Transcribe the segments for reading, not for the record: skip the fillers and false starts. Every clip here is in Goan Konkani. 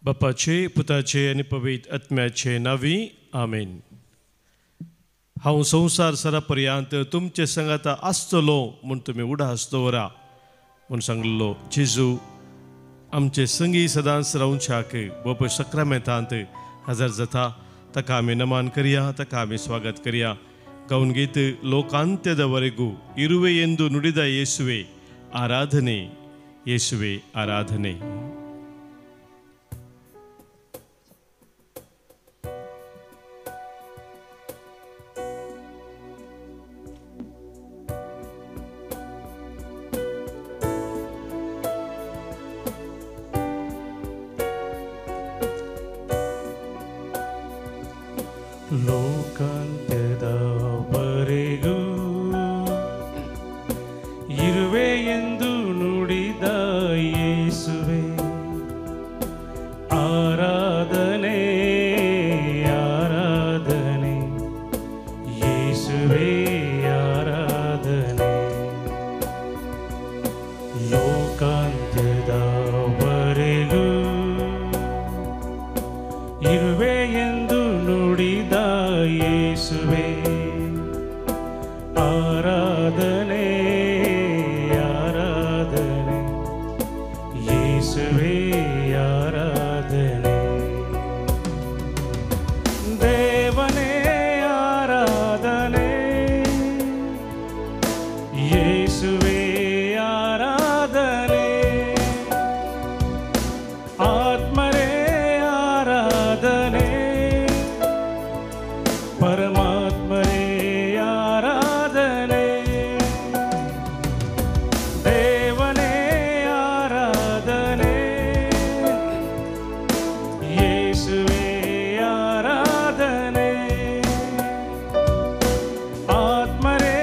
बापाचे पुताचे आनी पवित्र आत्म्याचे नांवी आमेन. हांव संवसार सरा पर्यंत तुमचे संगाता आसतलो म्हूण तुमी उडास दवरा म्हूण सांगलो जेजू आमचे संगी सदांच रावच्याक बाप सक्रामेंतांत हजर जाता. ताका आमी नमन करया, ताका आमी स्वागत करया. गावन गीत ಲೋಕಾಂತ್ಯದವರೆಗೂ ಇರುವೆ ಎಂದು ನುಡಿದ ಯೇಸುವೆ ಆರಾಧನೆ, ಯೇಸುವೆ ಆರಾಧನೆ. ಲೋಕಾಂತ್ಯದವರೆಗೂ ಇರುವೆ ಎಂದು ನುಡಿದ ಯೇಸುವೆ ಆರಾಧನೆ, ಆರಾಧನೆ, ಯೇಸುವೆ ಆರಾಧನೆ. ಲೋಕಾಂತ್ಯದವರೆಗೂ ಇರುವೆ ಎಂದು ನುಡಿದ ಯೇಸುವೆ ಆರಾಧನೆ, ಆರಾಧನೆ, ಯೇಸುವೆ ಆರಾಧನೆ. ದೇವನೇ ಆರಾಧನೆ, ಯೇಸುವೆ ಆರಾಧನೆ, ಆತ್ಮರೇ ಆರಾಧನೆ, ಪರಮಾತ್ಮರೇ ಆರಾಧನೆ. ದೇವನೇ ಆರಾಧನೆ, ಯೇಸುವೆ ಆರಾಧನೆ, ಆತ್ಮರೇ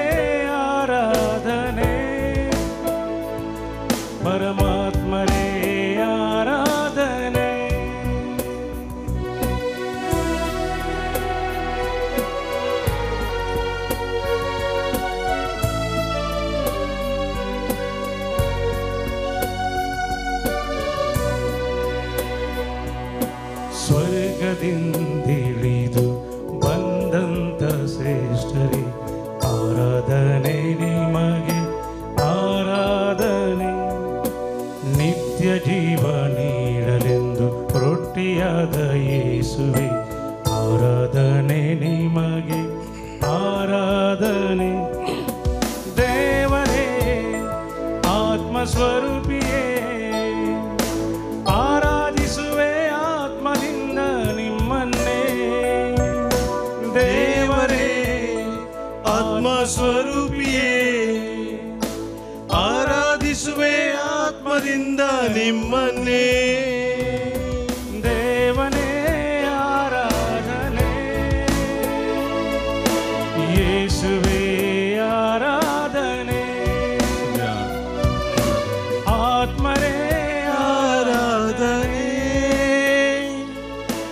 ಆರಾಧನೆ, ಪರಮಾತ್ಮರೇ ಆರಾಧನೆ. ಸ್ವರ್ಗದಿಂದಿಳಿದು ಬಂದಂತ ಶ್ರೇಷ್ಠರೇ ಆರಾಧನೆ ನಿಮಗೆ ಆರಾಧನೆ. ನಿತ್ಯ ಜೀವ ನೀಡಲೆಂದು ರೊಟ್ಟಿಯಾದ ಯೇಸುವೆ ಆರಾಧನೆ ನಿಮಗೆ ಆರಾಧನೆ. ದೇವರೇ ಆತ್ಮಸ್ವರೂಪಿಯೇ ಆರಾಧಿಸುವೆ ಆತ್ಮದಿಂದ ನಿಮ್ಮನ್ನೇ. ದೇವರೇ ಆತ್ಮಸ್ವರೂಪಿಯೇ ಆರಾಧಿಸುವೆ ಆತ್ಮದಿಂದ ನಿಮ್ಮನ್ನೇ. ದೇವನೇ ಆರಾಧನೆ, ಯೇಸುವೆ ಆರಾಧನೆ, ಆತ್ಮರೇ ಆರಾಧನೆ,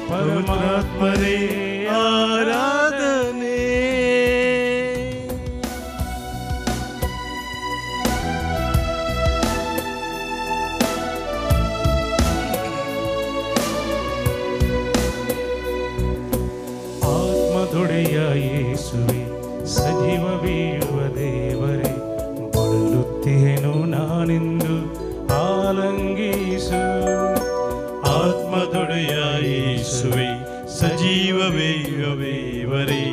ಪರಮಾತ್ಮರೇ ಆರಾಧನೆ. ಆತ್ಮದೊಡೆಯ ಯೇಸುವೆ ಸಜೀವ ಬೀಳುವ ದೇವರೇ ಬಳಲುತ್ತೇನು ನಾನೆಂದು ಆಲಂಗಿಸು. ಆತ್ಮದೊಡೆಯ ಯೇಸುವೆ ಸಜೀವವೇ ದೇವರೇ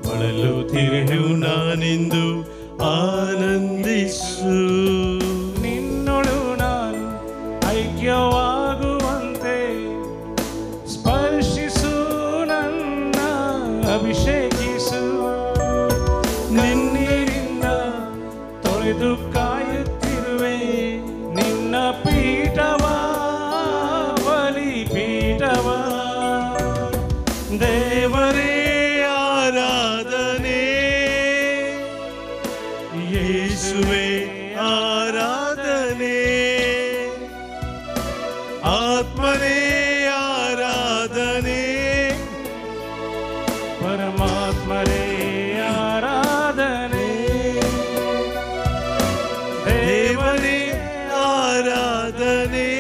ಬಳಲುತ್ತಿರುವೆನು ನಾನೆಂದು ಆನಂದಿಸು. ನಿನ್ನೊಳು ನಾನು ಐಕ್ಯವಾಗುವಂತೆ ಸ್ಪರ್ಶಿಸು ನನ್ನ ಅಭಿಷೇಕಿಸು. ಕಣ್ಣೀರಿಂದ ತೊಳೆದು ಕಾಯುತ್ತಿರುವೆ ನಿನ್ನ ಪೀಠವ ಬಲಿ ಪೀಠವ. ದೇವರೇ ಆರಾಧನೆ, ಯೇಸುವೆ ಆರಾಧನೆ, ಆತ್ಮನೇ ಆರಾಧನೆ, ಪರಮಾತ್ಮರೇ ಆರಾಧನೆ. ದೇವರೇ ಆರಾಧನೆ.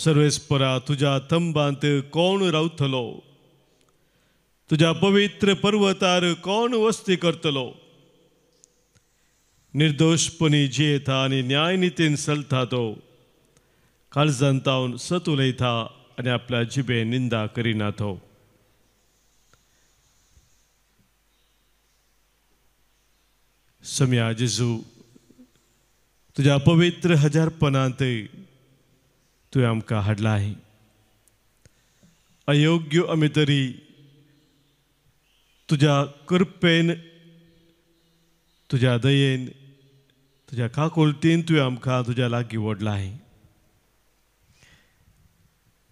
सर्वेस्परा तुज्या तंबांत कोण रावतलो? तुज्या पवित्र पर्वतार कोण वस्ती करतलो? निर्दोशपणी जियेता आनी न्यायनितीन चलता तो, काळजान तावन सत उलयता आनी आपल्या जिबे निंदा करिना तो. सम्या जेजू, तुज्या पवित्र हजारपणांत तुवें आमकां हाडलां. अयोग्य आमी तरी तुज्या कृपेन, तुज्या दयेन, तुज्या काकुळटीन तुवें आमकां तुज्या लागीं ओडलां.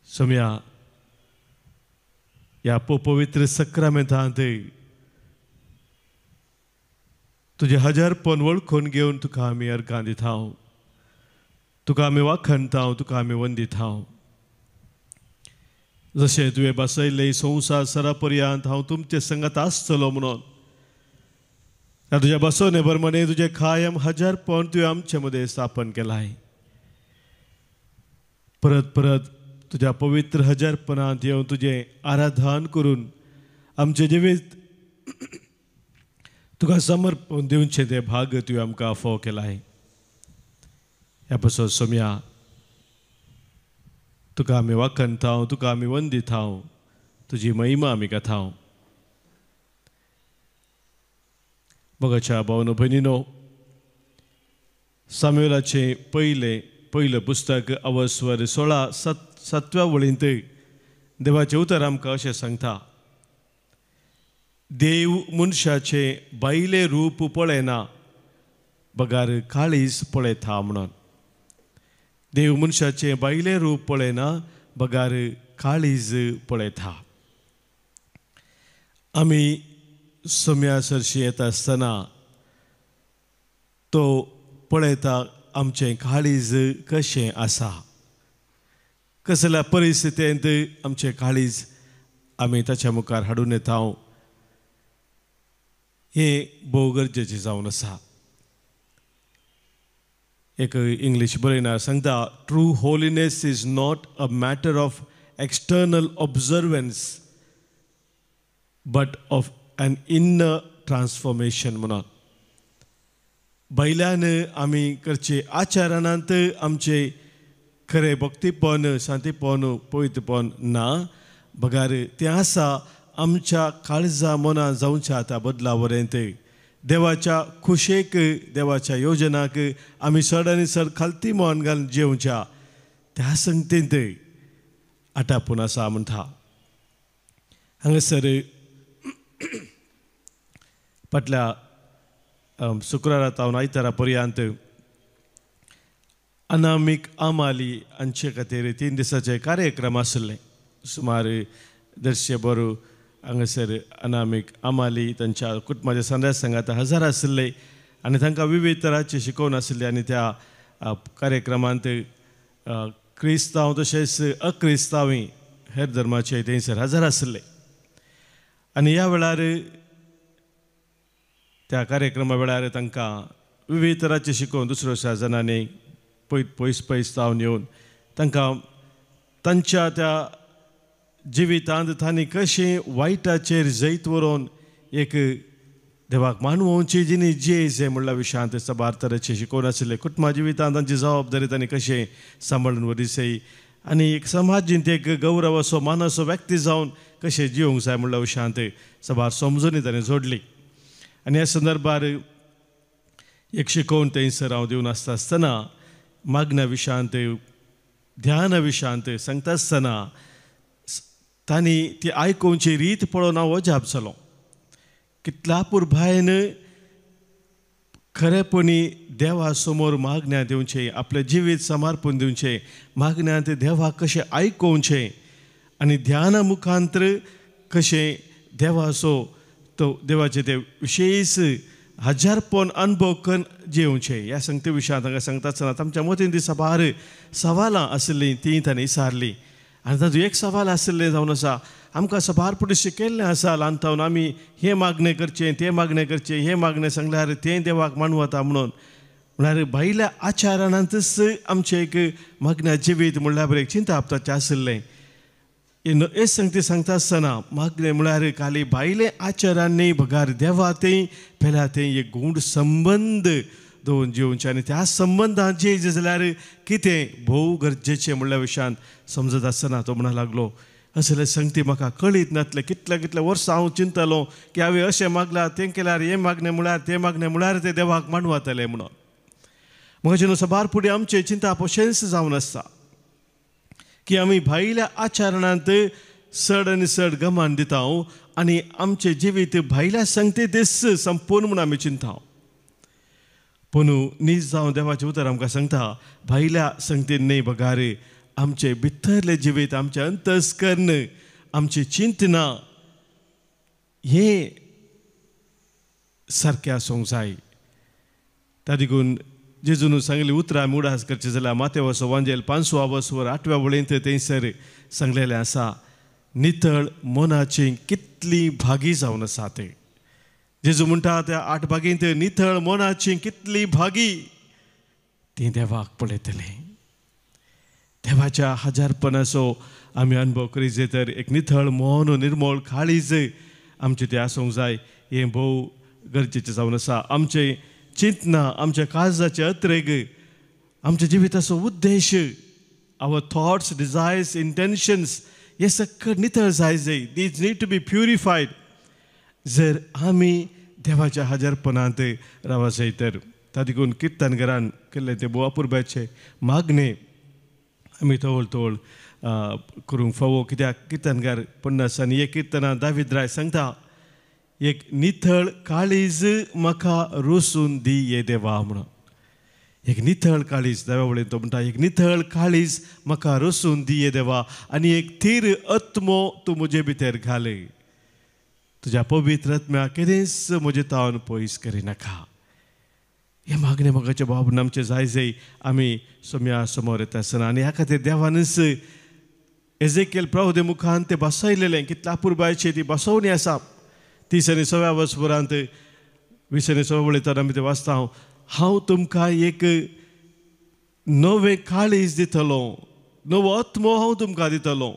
सम्या, ह्या पवित्र सक्रामेंतांत तुजें हजारपण वळखून घेवन तुका आमी अर्गां दिता, तुका आमी वाखणता, तुका आमी वंदिता. जशें तुवें बसयल्लें संवसार सरा पर्यंत हांव तुमचे संगात आसतलो म्हणून, तुज्या बसोवणे प्रमाणे तुजें कायम हजारपण तुवें आमचे मदें स्थापन केलां. परत परत तुज्या पवित्र हजारपणांत येवन तुजें आराधन करून आमचें जिवीत तुका समर्पण दिवचें तें भाग तुवें आमकां फावो केलां. ह्या पासत सोम्या, तुका आमी वाखणता, तुका आमी वंदिता, तुजी महिमा आमी गाता. मोगाच्या भावनो भयणीनो, सामुएलाचें पयलें पुस्तक अवस्वर 16:7 वळींत देवाचें उतर आमकां अशें सांगता, देव मनशाचें भायलें रूप पळयना बगार काळीज पळयता म्हणून. देव मनशाचें भायलें रूप पळयना बगार काळीज पळयता. आमी सम्या सरशी येता आसतना तो पळयता आमचें काळीज कशें आसा, कसल्या परिस्थितींत आमचें काळीज आमी ताच्या मुखार हाडून येता, हें भोव गरजेचें जावन आसा. एक इंग्लीश बरयणार सांगता, true holiness is not a matter of external observance but of an inner transformation म्हणून. भायल्यान आमी करचे आचरणांत आमचे खरें भक्तीपण, शांतीपण, पवित्रपण ना, बगार तें आसा आमच्या काळजा मनां जावच्या त्या बदला वरेंत देवाच्या खुशेक, देवाच्या योजनाक आमी चड आनी चड खालती मन घालून जेवच्या त्या संगतींत आटापून आसा म्हणटा. हांगासर फाटल्या शुक्रारा तावन आयतारा पर्यंत अनामीक आमाली हांचे खातीर 3 दिसाचे कार्यक्रम आशिल्ले. सुमार 150 बरो हांगासर अनामीक आमाली तांच्या कुटुंबाच्या संद्या संगात हजार आशिल्ले आनी तांकां विविध तरांची शिकवण आशिल्ली. आनी त्या कार्यक्रमांत क्रिस्तांव तशेंच अक्रिस्तांवय हेर धर्माचे थंयसर हजार आशिल्ले. आनी ह्या वेळार त्या कार्यक्रमा वेळार तांकां विविध तरांची शिकवण दुसऱ्या जाणांनी पयस पयस जावन येवन तांकां तांच्या त्या जिवितांत तांणी कशें वायटाचेर जैत व्हरोन एक देवाक मानवोवची जिणी जियेचें म्हणल्या विशयांत साबार तरेचें शिकवण आशिल्लें. कुटुंबा जिवितांत तांची जबाबदारी तांणी कशें सांबाळून व्हरीसय आनी एक समाजींत एक गौरव असो मानसो व्यक्ती जावन कशें जिवंक जाय म्हणल्या विशयांत साबार समजणी तांणी जोडली. आनी ह्या संदर्भार एक शिकवण थंयसर हांव दिवन आसता आसतना मागण्या विशयांत, ध्याना विशयांत सांगता आसतना तांणी ती आयकुची रीत पळोवन हांव अजाप जालो. कितल्या पुरभायन खरेपणी देवा समोर मागण्या दिवचें, आपलें जिवीत समर्पण दिवचें, मागण्यांत देवाक कशें आयकुचें आनी ध्याना मुखांतर कशें देवाचो तो देवाचे ते विशेश हजारपण अनुभव करून जेवचें ह्या संगती विशयांत तांकां सांगता आसतना तांच्या मतीन ती साबार सवालां आशिल्लीं तीं तांणी विचारलीं. आनी तातूंत एक सवाल आशिल्लें जावन आसा, आमकां साबार पटी शिकयल्लें आसा ल्हान तावन आमी हें मागणें करचें, तें मागणें करचें, हें मागणें सांगल्यार तें देवाक मानवता म्हणून. म्हळ्यार भायल्या आचारणांतच आमचें एक मागण्या जिवीत म्हणल्यार एक चिंताप ताचें आशिल्लें. हे संगती सांगता आसतना मागणें म्हळ्यार खाली भायले आचारान न्ही बगार देवा तें पेल्या तें एक गूढ संबंद दवरून जिवचें आनी त्या संबंदान जे जाल्यार कितें भोव गरजेचें म्हणल्या विशयान समजत आसतना तो म्हणा लागलो असले संगती म्हाका कळीत नासलें. कितल्या कितल्या वर्सां हांव चिंतलो की हांवें अशें मागलां तें केल्यार हें मागणें म्हळ्यार तें मागणें म्हळ्यार तें देवाक मांडवातलें म्हणून. म्हाका न्हू सबार फुडें आमचें चिंताप अशेंच जावन आसता की आमी भायल्या आचरणांत चड आनी चड गमान दिता आनी आमचें जिवीत भायल्या संगतीतच संपूर्ण म्हूण आमी चिंता. पूण नीज जावन देवाचें उतर आमकां सांगता भायल्या संगतीन न्हय बगार आमचें भितरलें जिवीत, आमचें अंतस्कर्ण, आमचें चिंतना हें सारकें आसूंक जाय. त्या देखून जेजून सांगली उतरां आमी उडास करचें जाल्यार मातेवसो वांजेल 5 वसवर 8व्या वळींत थंयसर सांगलेलें आसा, नितळ मनाची कितली भागी जावन आसा ते. जेजू म्हणटा त्या 8 भागींत नितळ मनाची कितली भागी ती देवाक पळयतली. देवाच्या हजारपणाचो आमी अनुभव करीत तर एक नितळ मन निर्मळ काळीज आमचें तें आसूंक जाय. हें भोव गरजेचें जावन आसा. आमचें चिंतना, आमच्या काळजाचे अत्रेग, आमच्या जिविताचो उद्देश, our thoughts, desires, intentions हे सगळें नितळ जाय जाय. These need to be purified जर आमी देवाच्या हजारपणांत रावा जाय तर. ता देखून किर्तनकारान केल्लें तें भोव अपुरबायचें मागणें आमी तवळ तवळ करूंक फावो. कित्याक किर्तनकार 51 किर्तनां दावीद राय सांगता, एक नितळ काळीज म्हाका रोसून दी ये देवा म्हणून. एक नितळ काळीज, देवा वळेन तो म्हणटा, एक नितळ काळीज म्हाका रोसून दी ये देवा आनी एक थीर आत्मो तूं म्हजे भितर घाले, तुज्या पवित्र आत्म्या केदेंच म्हजे तावन पयस करिनाका. हें मागणें मोगाचें बाब आमचें जाय जाय आमी सोम्या समोर येता आसतना. आनी ह्या खातीर देवानच एजेकेल प्रभुदे मुखान तें बसयलेलें कितल्या अपुरबायचें ती बसोवणी आसा. 30 आनी 6व्या वर्सभरांत 20 आनी 6 वळेंत आमी तें वाचता, हांव तुमकां एक नवें काळीज दितलो, नवो आत्मो हांव तुमकां दितलो,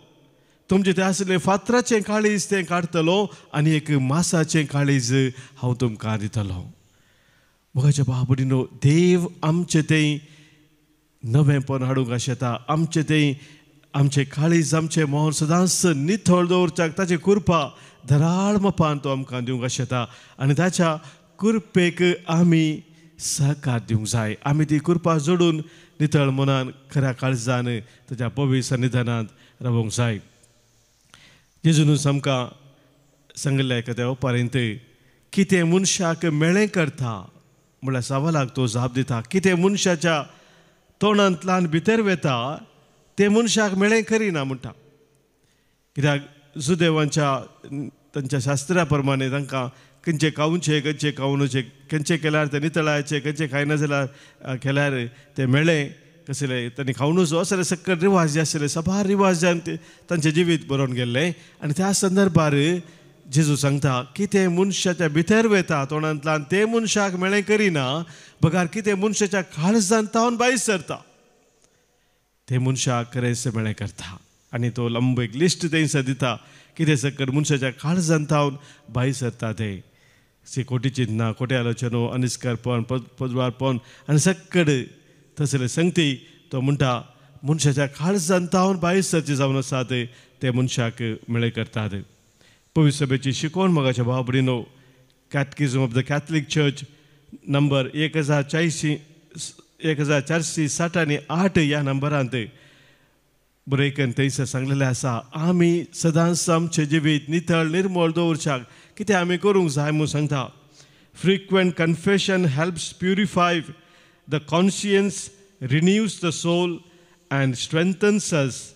तुमचें तें आसलें फातराचें काळीज तें काडटलो आनी एक मासाचें काळीज हांव तुमकां दितलो. मोगाच्या बाबडीनो, देव आमचें तें नवेंपण हाडूंक आशेता. आमचें तें आमचें काळीज, आमचें मन सदांच नितळ दवरच्याक ताची कृपा धराळ मपान तो आमकां दिवंक आशेता आनी ताच्या कृपेक आमी सहकार दिवंक जाय. आमी ती कृपा जोडून नितळ मनान खऱ्या काळजान ताच्या पवित्र सन्निधानांत रावूंक जाय. जेजूनच आमकां सांगिल्लें एका त्या ओपारींत, कितें मनशाक मेळें करता म्हणल्यार सवालाक तो जाप दिता. कितें मनशाच्या तोंडांतल्यान भितर वता तें मनशाक मेळें करिना म्हणटा. कित्याक जुदेवांच्या तांच्या शास्त्रा प्रमाणे तांकां खंयचें खावचें, खंयचें खावनचें, खंयचें केल्यार तें नितळायचें, खंयचें खायना जाल्यार केल्यार तें मेळें कसलें तांणी खावनूच असले सगळे रिवाज जे आशिल्ले सबार रिवाजान ते तांचें जिवीत बरोवन गेल्लें. आनी त्या संदर्भार जेजू सांगता कितें मनशाच्या भितर वता तोंडांतल्यान तें मनशाक मेळें करिना, बगार कितें मनशाच्या काळजान तावन भायर सरता तें मनशाक खरेंच मेळें करता. आनी तो लंब एक लिस्ट थंयसर दिता कितें सगळें मनशाच्या काळजान तावन भायर सरता तें सी खोटी चिंतना, खोटे आलोचनो, अनिस्कारपण, पजवारपण आनी सगळे तसले संगती तो म्हणटा मनशाच्या काळजान तावन भायर सरचें जावन आसा ते मनशाक मेळें करतात. पवित्र सभेची शिकवण मोगाच्या भाव भयणीनो, catechism of the Catholic church number 1460 आनी 8 ह्या नंबरांत बरें थंयसर सांगलेलें आसा, आमी सदांच आमचें जिवीत नितळ निर्मळ दवरच्याक कितें आमी करूंक जाय म्हूण सांगता. Frequent confession helps purify the conscience, renews the soul and strengthens us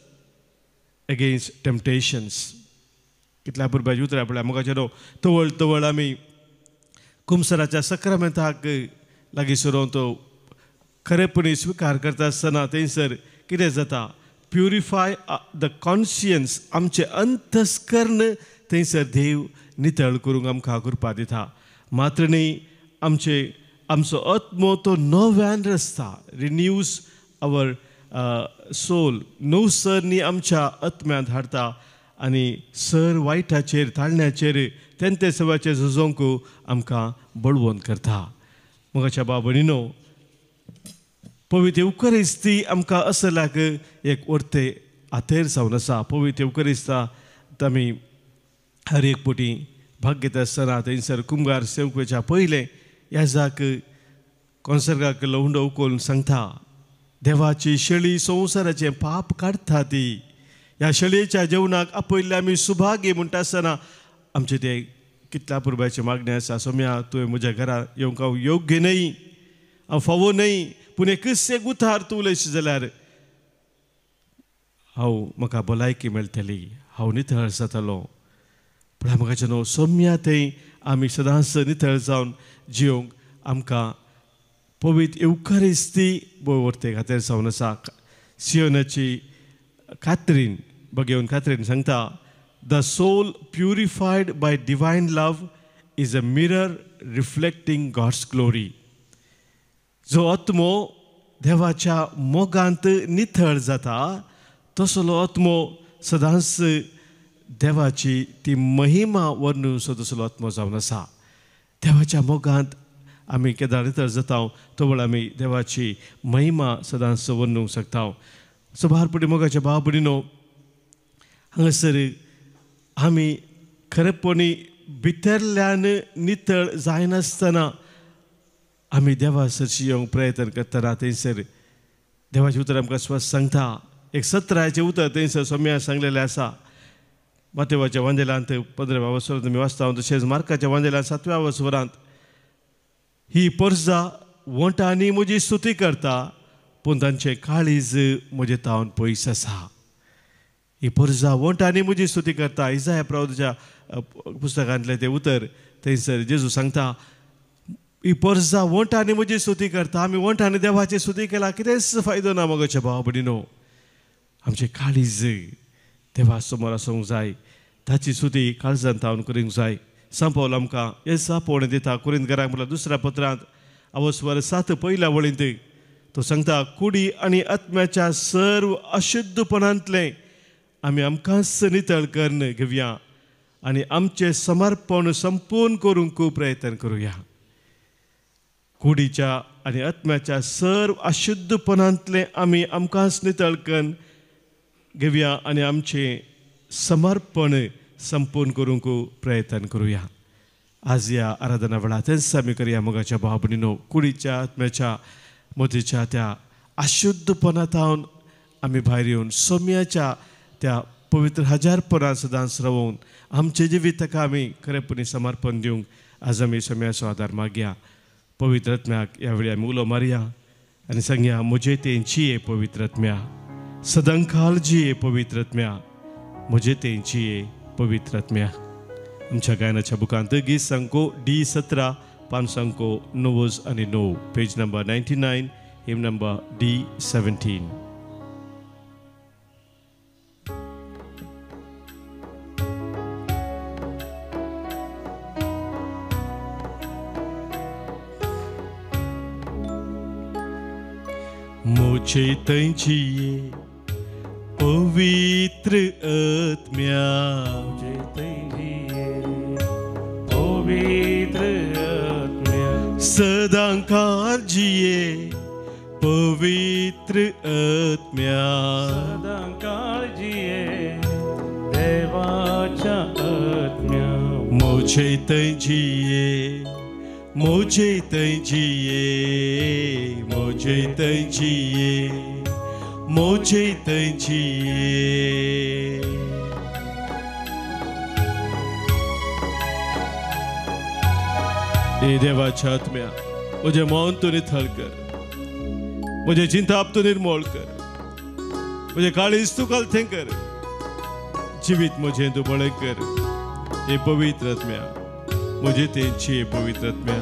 against temptations. कितल्या पुरबाची उतरां पळया मोगाचें तवळ तवळ आमी कुमसराच्या सक्रामेंताक लागीं सरोवन तो खरेपणी स्विकार करता आसतना थंयसर कितें जाता, प्युरिफाय the conscience, आमचें अंतस्कर्ण थंयसर देव नितळ करूंक आमकां कृपा दिता. मात्र न्ही आमचे आमचो आत्मो तो नव्यान रचता, रिन्यूज our soul, नव सरनी आमच्या आत्म्यांत हाडता आनी सर वायटाचेर ताळण्याचेर तेंते सवाचेर झुजोंक आमकां बळवंत करता. मोगाच्या बाबणीनो, पवित्र येवकरिस्ती आमकां असलाक एक वर्ते आतेर जावन आसा. पवित्र येवकरिस्ता आमी हर एक पटी भाग घेता आसतना थंयसर कुमगार सेवकेच्या पयलें याजाक कॉन्सर्गाक लवंडो उकोवन सांगता, देवाची शेळी संवसाराचें पाप काडटा ती, ह्या शेळयेच्या जेवणाक आपयल्ले आमी सुभागी म्हणटा आसतना आमचें तें कितल्या पुरबायचें मागणें आसा, सोम्या तुवें म्हज्या घरा येवंक हांव योग्य न्हय, हांव फावो न्हय, पूण एकच एक उतार तूं उलयशी जाल्यार हांव म्हाका भलायकी मेळटली, हांव नितळ जातलो. पूण म्हाका न्हू सोम्या थंय आमी सदांच नितळ जावन जिवंक आमकां पवित्र येवकरिस्ती वर्ते खातीर जावन आसा. सियोनाची कात्रीन बघेवन कात्रीन सांगता, the soul purified by divine love is a mirror reflecting God's glory. जो आत्मो देवाच्या मोगांत नितळ जाता तसलो आत्मो सदांच देवाची ती महिमा वर्णून तसलो आत्मो जावन आसा. देवाच्या मोगांत आमी केन्ना नितळ जाता तो वेळ आमी देवाची महिमा सदांच वर्णूंक शकता. सो भारपटी मोगाच्या भाव भयणीनो, हांगासर आमी खरेपणी भितरल्यान नितळ जायनासतना आमी देवा सरशी येवंक प्रयत्न करतना थंयसर देवाचें उतर आमकां स्वस्थ सांगता. एक सत्राचें उतर थंयसर सोम्या सांगलेलें आसा. मातेवाच्या वांदेलांत 15व्या वसरांत आमी वाचता, तशेंच मार्काच्या वांदेलांत 7व्या वसरांत, ही परजा वोंटांनी म्हजी स्तुती करता पूण तांचें काळीज म्हजें तावन पयस आसा. ही परजा वोंटांनी म्हजी स्तुती करता. इजाया प्रवादाच्या पुस्तकांतलें तें उतर थंयसर जेजू सांगता, ही परजा वोंटांनी म्हजी स्तुती करता. आमी वोंटांनी देवाची स्तुती केला कितेंच फायदो ना मोगाच्या भाव भयणीनो. आमचें काळीज देवा समोर आसूंक जाय, ताची स्तुती काळजान तावन करूंक जाय. संपवल आमकां हे सापोवणें दिता कुरिंतकारांक म्हळ्यार दुसऱ्या पत्रांत अवस्वर 7 पयल्या वळींत तो सांगता, कुडी आनी आत्म्याच्या सर्व अशुद्धपणांतलें आमी आमकांच नितळ करून घेवया आनी आमचें समर्पण संपूर्ण करूंक प्रयत्न करुया. कुडीच्या आनी आत्म्याच्या सर्व अशुद्धपणांतलें आमी आमकांच नितळ करून घेवया आनी आमचें समर्पण संपूर्ण करूंक प्रयत्न करुया. आज ह्या आराधना वेळार तेंच आमी करया मोगाच्या भाव भयणीनो. कुडीच्या आत्म्याच्या मतीच्या त्या अशुद्धपणांत आमी भायर येवन सोम्याच्या त्या पवित्र हजारपणां सदांच रावोवन आमचें जिवीत ताका आमी खरेपणी समर्पण दिवंक आज आमी सोम्याचो आदार मागया. पवित्र आत्म्याक ह्या वेळी आमी उलो मारया आनी सांगया, म्हजे तेंची पवित्र आत्म्या सदांकाल जिये पवित्र आत्म्या, म्हजे तेंची पवित्र आत्म्या. आमच्या गायनाच्या बुकांत गीत सांको D 17 पान सांको 9 आणि 9, पेज नंबर 99, हिम नंबर D 17. मुझे तंची पवित्र आत्म्या, मुझे तंची पवित्र आत्म्या, सदांकाल जिये पवित्र आत्म्या, सदांकाल जिये देवाच्या आत्म्या, मुझे तंजिये, मुझे तंजिये, मुझे तंजिये, मुझे तंजिये. हे देवाच्या आत्म्या, म्हजें मौन तूं निथळ कर, म्हजें चिंताप तूं निर्मूळ कर, म्हजें काळीज तूं कलथें कर, जिवीत म्हजें तूं बळें कर. हे पवित्र आत्म्या, म्हजे तेंची पवित्र आत्म्या.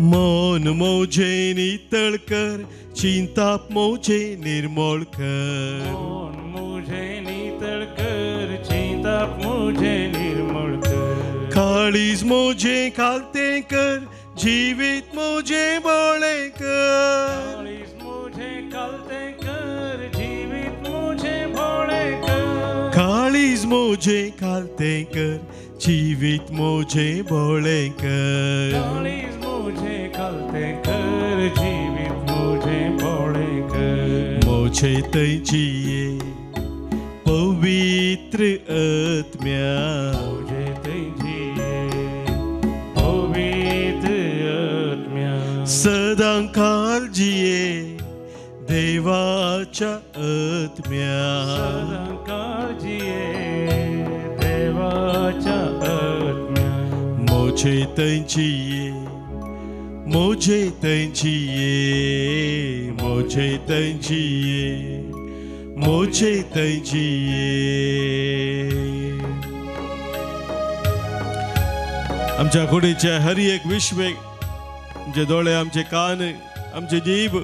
मन म्हजें नितळ कर, चिंताप म्हजें निर्मूळ कर, मन म्हजें नितळ कर, चिंताप म्हजें निर्मूळ कर, काळीज मोजे खालतें कर, जिवीत मोजे बोळे कर। काळीज मोजे खालतें कर, जिवीत मोजे बोळे कर। काळीज मोजे खालतें कर, जिवीत मोजे बोळे कर। काळीज मोजे खालतें कर, जिवीत मोजे बोळे कर। मोजे थंय जिये पवित्र आत्म्या, मोजे थंय जिये पवित्र आत्म्या। सदां काल जिये देवाच्या आत्म्या, सदां काल जिये देवाच्या आत्म्या। मोजे थंय जिये, मोजे थंय जिये, मोजे थंय जिये, मोजे थंय जिये। आमच्या कुडीच्या हर एक विश्वेक, आमचे दोळे, आमचे कान, आमचे जीभ,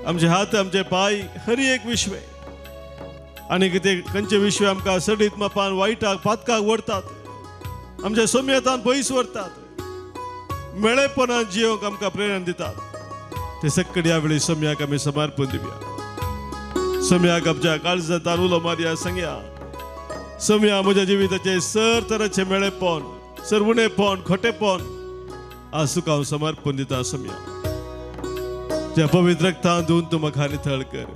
आमचे हात, आमचे पाय, हर एक विश्वे आनी कितें खंयचे विश्वे आमकां सडीत मापान वायटाक पातकाक व्हरतात, आमच्या सोम्यतान पयस व्हरतात, मेळेपणान जियोंक आमकां प्रेरणा दितात, ते सक्कड ह्या वेळी सोम्याक आमी समर्पण दिवया। सोम्याक आमच्या काळजांत उलो मारया, सांगया, सोम्या म्हज्या जिविताचे सर तराचे मेळेपण, सर उणेपण, खोटेपण आज तुका हांव समर्पण दिता। सोम्या, तुज्या पवित्र रक्तान धुवन तूं म्हाका नितळ कर,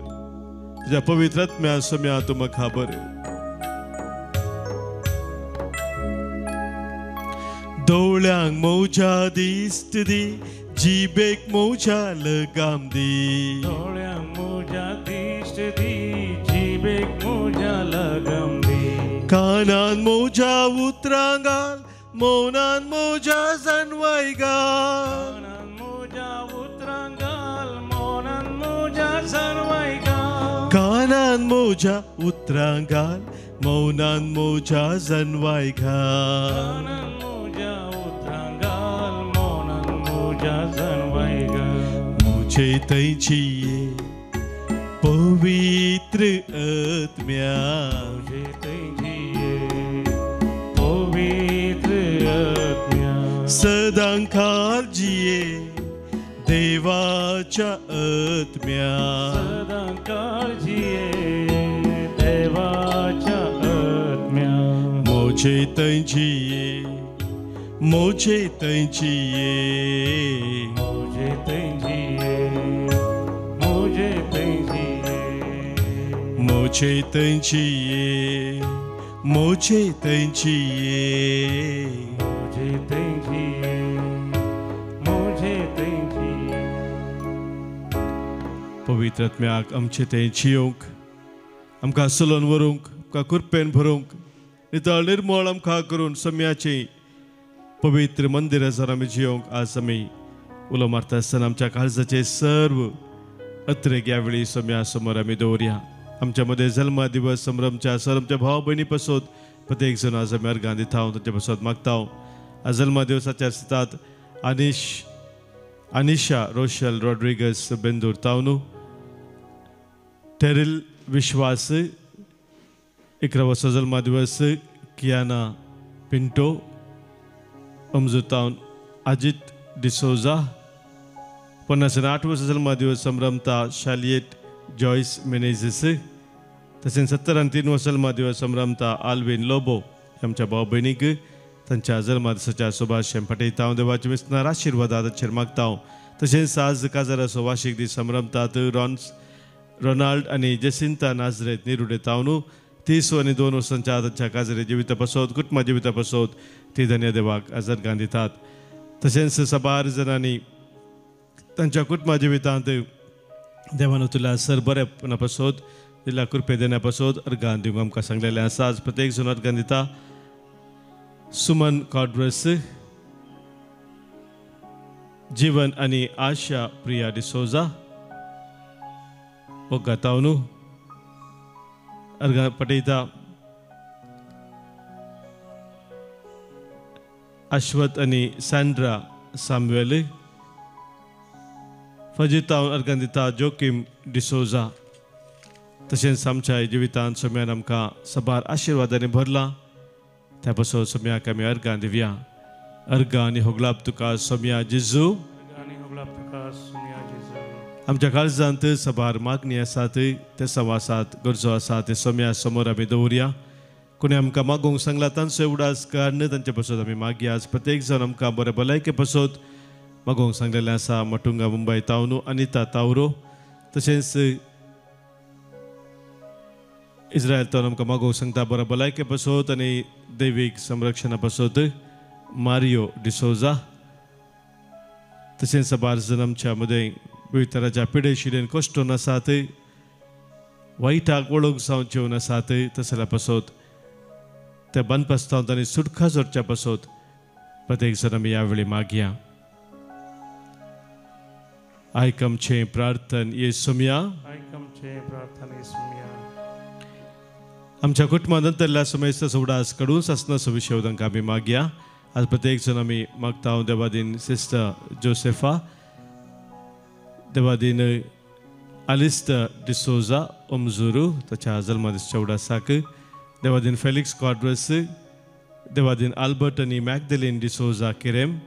तुज्या पवित्र आत्म्यान सोम्या तूं म्हाका बरें। दोळ्यांक मोजा दिश्ट दी, जिबेक मोजा लगाम दी। दोळ्यांक मोजा दिश्ट दी, जिबेक मोजा लगाम दी। कानान मोजा उतरां घाल, मौनान मोजा जनवाय घाल। कानान मोजा उतरां घाल, मौनान मोजा जनवाय घाल। कानान मोजा उतरां घाल, मौनान मोजा जनवाय घाल। कानान मोजा उतरां घाल, मौनान मोजा जनवाय घाल। मोजे थंय जिये पवित्र आत्म्या, मोजे थंय जिये पवित्र आत्म्या। सदां काल जिये देवाच्या आत्म्या, सदां काल जिये देवाच्या आत्म्या। मोजे थंय जिये, मोजे थंय जिये, मोजे थंय जिये, मोजे थंय जिये, मोजे थंय जिये, मोजे थंय जिये, मोजे थंय जिये, मोजे थंय जिये। पवित्र आत्म्याक आमचे थंय जियोंक, आमकां सलोन व्हरूंक, आमकां कृपेन भरूंक, नितळ निर्मळ आमकां करून सम्याचें पवित्र मंदिर जर आमी जियोंक आज आमी उलो मारता आसतना आमच्या काळजाचे सर्व अत्रेक ह्या वेळी सम्या समोर आमी दवरया। आमच्या मदें जल्मा दिवस संभ्रमच्या सर आमच्या भाव भयणी पासत प्रत्येक जण आज आमी अर्गां दिता, तांचे पासत मागता। आज जल्मा दिवसाचे आसतात अनिशा रोशल रॉड्रिगस बेंदूर तावनू, टेरिल विश्वास 11 वर्सां जल्मा दिवस, कियाना पिंटो अमजुतावन, अजित डिसोजा 58 वर्सां जल्मा दिवस संभ्रमता शालियेट जॉयस मेनेझीस, तशेंच 73 वर्सां जल्मा दिवस संभ्रमता आल्विन लोबो। आमच्या भाव भयणीक तांच्या जल्मा दिसाच्या शुभाशय पाठयता, देवाचे विस्नार आशिर्वादाचेर मागता। तशेंच आज काजाराचो वार्षिक दीस संभ्रमतात रोनाल्ड आनी जेसिंता नाजरेत निरुडे तावनू 30 आनी 2 वर्सांच्या तांच्या काजारी जिविता पासत, कुटुंबा जिविता पासत ती धन्य देवाक आजर्गां दितात। तशेंच साबार जाणांनी तांच्या कुटुंबा जिवितांत देवान तुला सर बरेपणा पासत दिल्या कृपे देण्या पासत अर्गां दिवंक आमकां सांगलेलें आसा। आज प्रत्येक जण अर्गां दिता। सुमन कॉड्रस, जीवन आनी आशा प्रिया डिसोजा ओगा तावनू अर्गां पटयता। अश्वत आनी सँड्रा सामुएल फजितावन अर्गां दिता जोकीम डिसोजा। तशेंच आमच्या जिवितांत सोम्यान आमकां साबार आशिर्वादांनी भरला, त्या पासून सोम्याक आमी अर्गां दिवया। अर्गा आनी होगलाप तुका सोम्या जेजू। आमच्या काळजांत सबार मागणी आसात, ते सवासात गरजो आसा ते सोम्या समोर आमी दवरया। कोणी आमकां मागूंक सांगला तांचो उडास काडून तांचे पासत आमी मागया। आज प्रत्येक जाण आमकां बरें भलायके पासत मागूंक सांगलेलें आसा। मटुंगा मुंबय तावनू अनिता तावरो, तशेंच इस्रायल तावन आमकां मागूंक सांगता बरें भलायके पासत आनी दैवीक संरक्षणा पासत मारियो डिसोजा। तशेंच सबार जाण आमच्या मदें विविध तराच्या पिडेशिडेन कश्टून आसात, वायटाक वळख जावन जेवन आसात, तसल्या पासत त्या बांदपास्तांत आनी सुटका जोडच्या पासत प्रत्येक जाण आमी ह्या वेळी मागया। आयक आमचें प्रार्थन ये सोम्या। आमच्या कुटुंबान अंतरल्या समेस्त उडास कडून सासनाचो विशय तांकां आमी मागया। आज प्रत्येक जाण आमी मागता देवादीन सिस्टर जोसेफा, देवादीन आलिस्त डिसोजा ओमजुरू ताच्या जल्मदिसच्या उडासाक, देवादीन फेलिक्स क्वाड्रस, देवादीन आल्बर्ट आनी मॅगदलीन डिसोजा किरेम,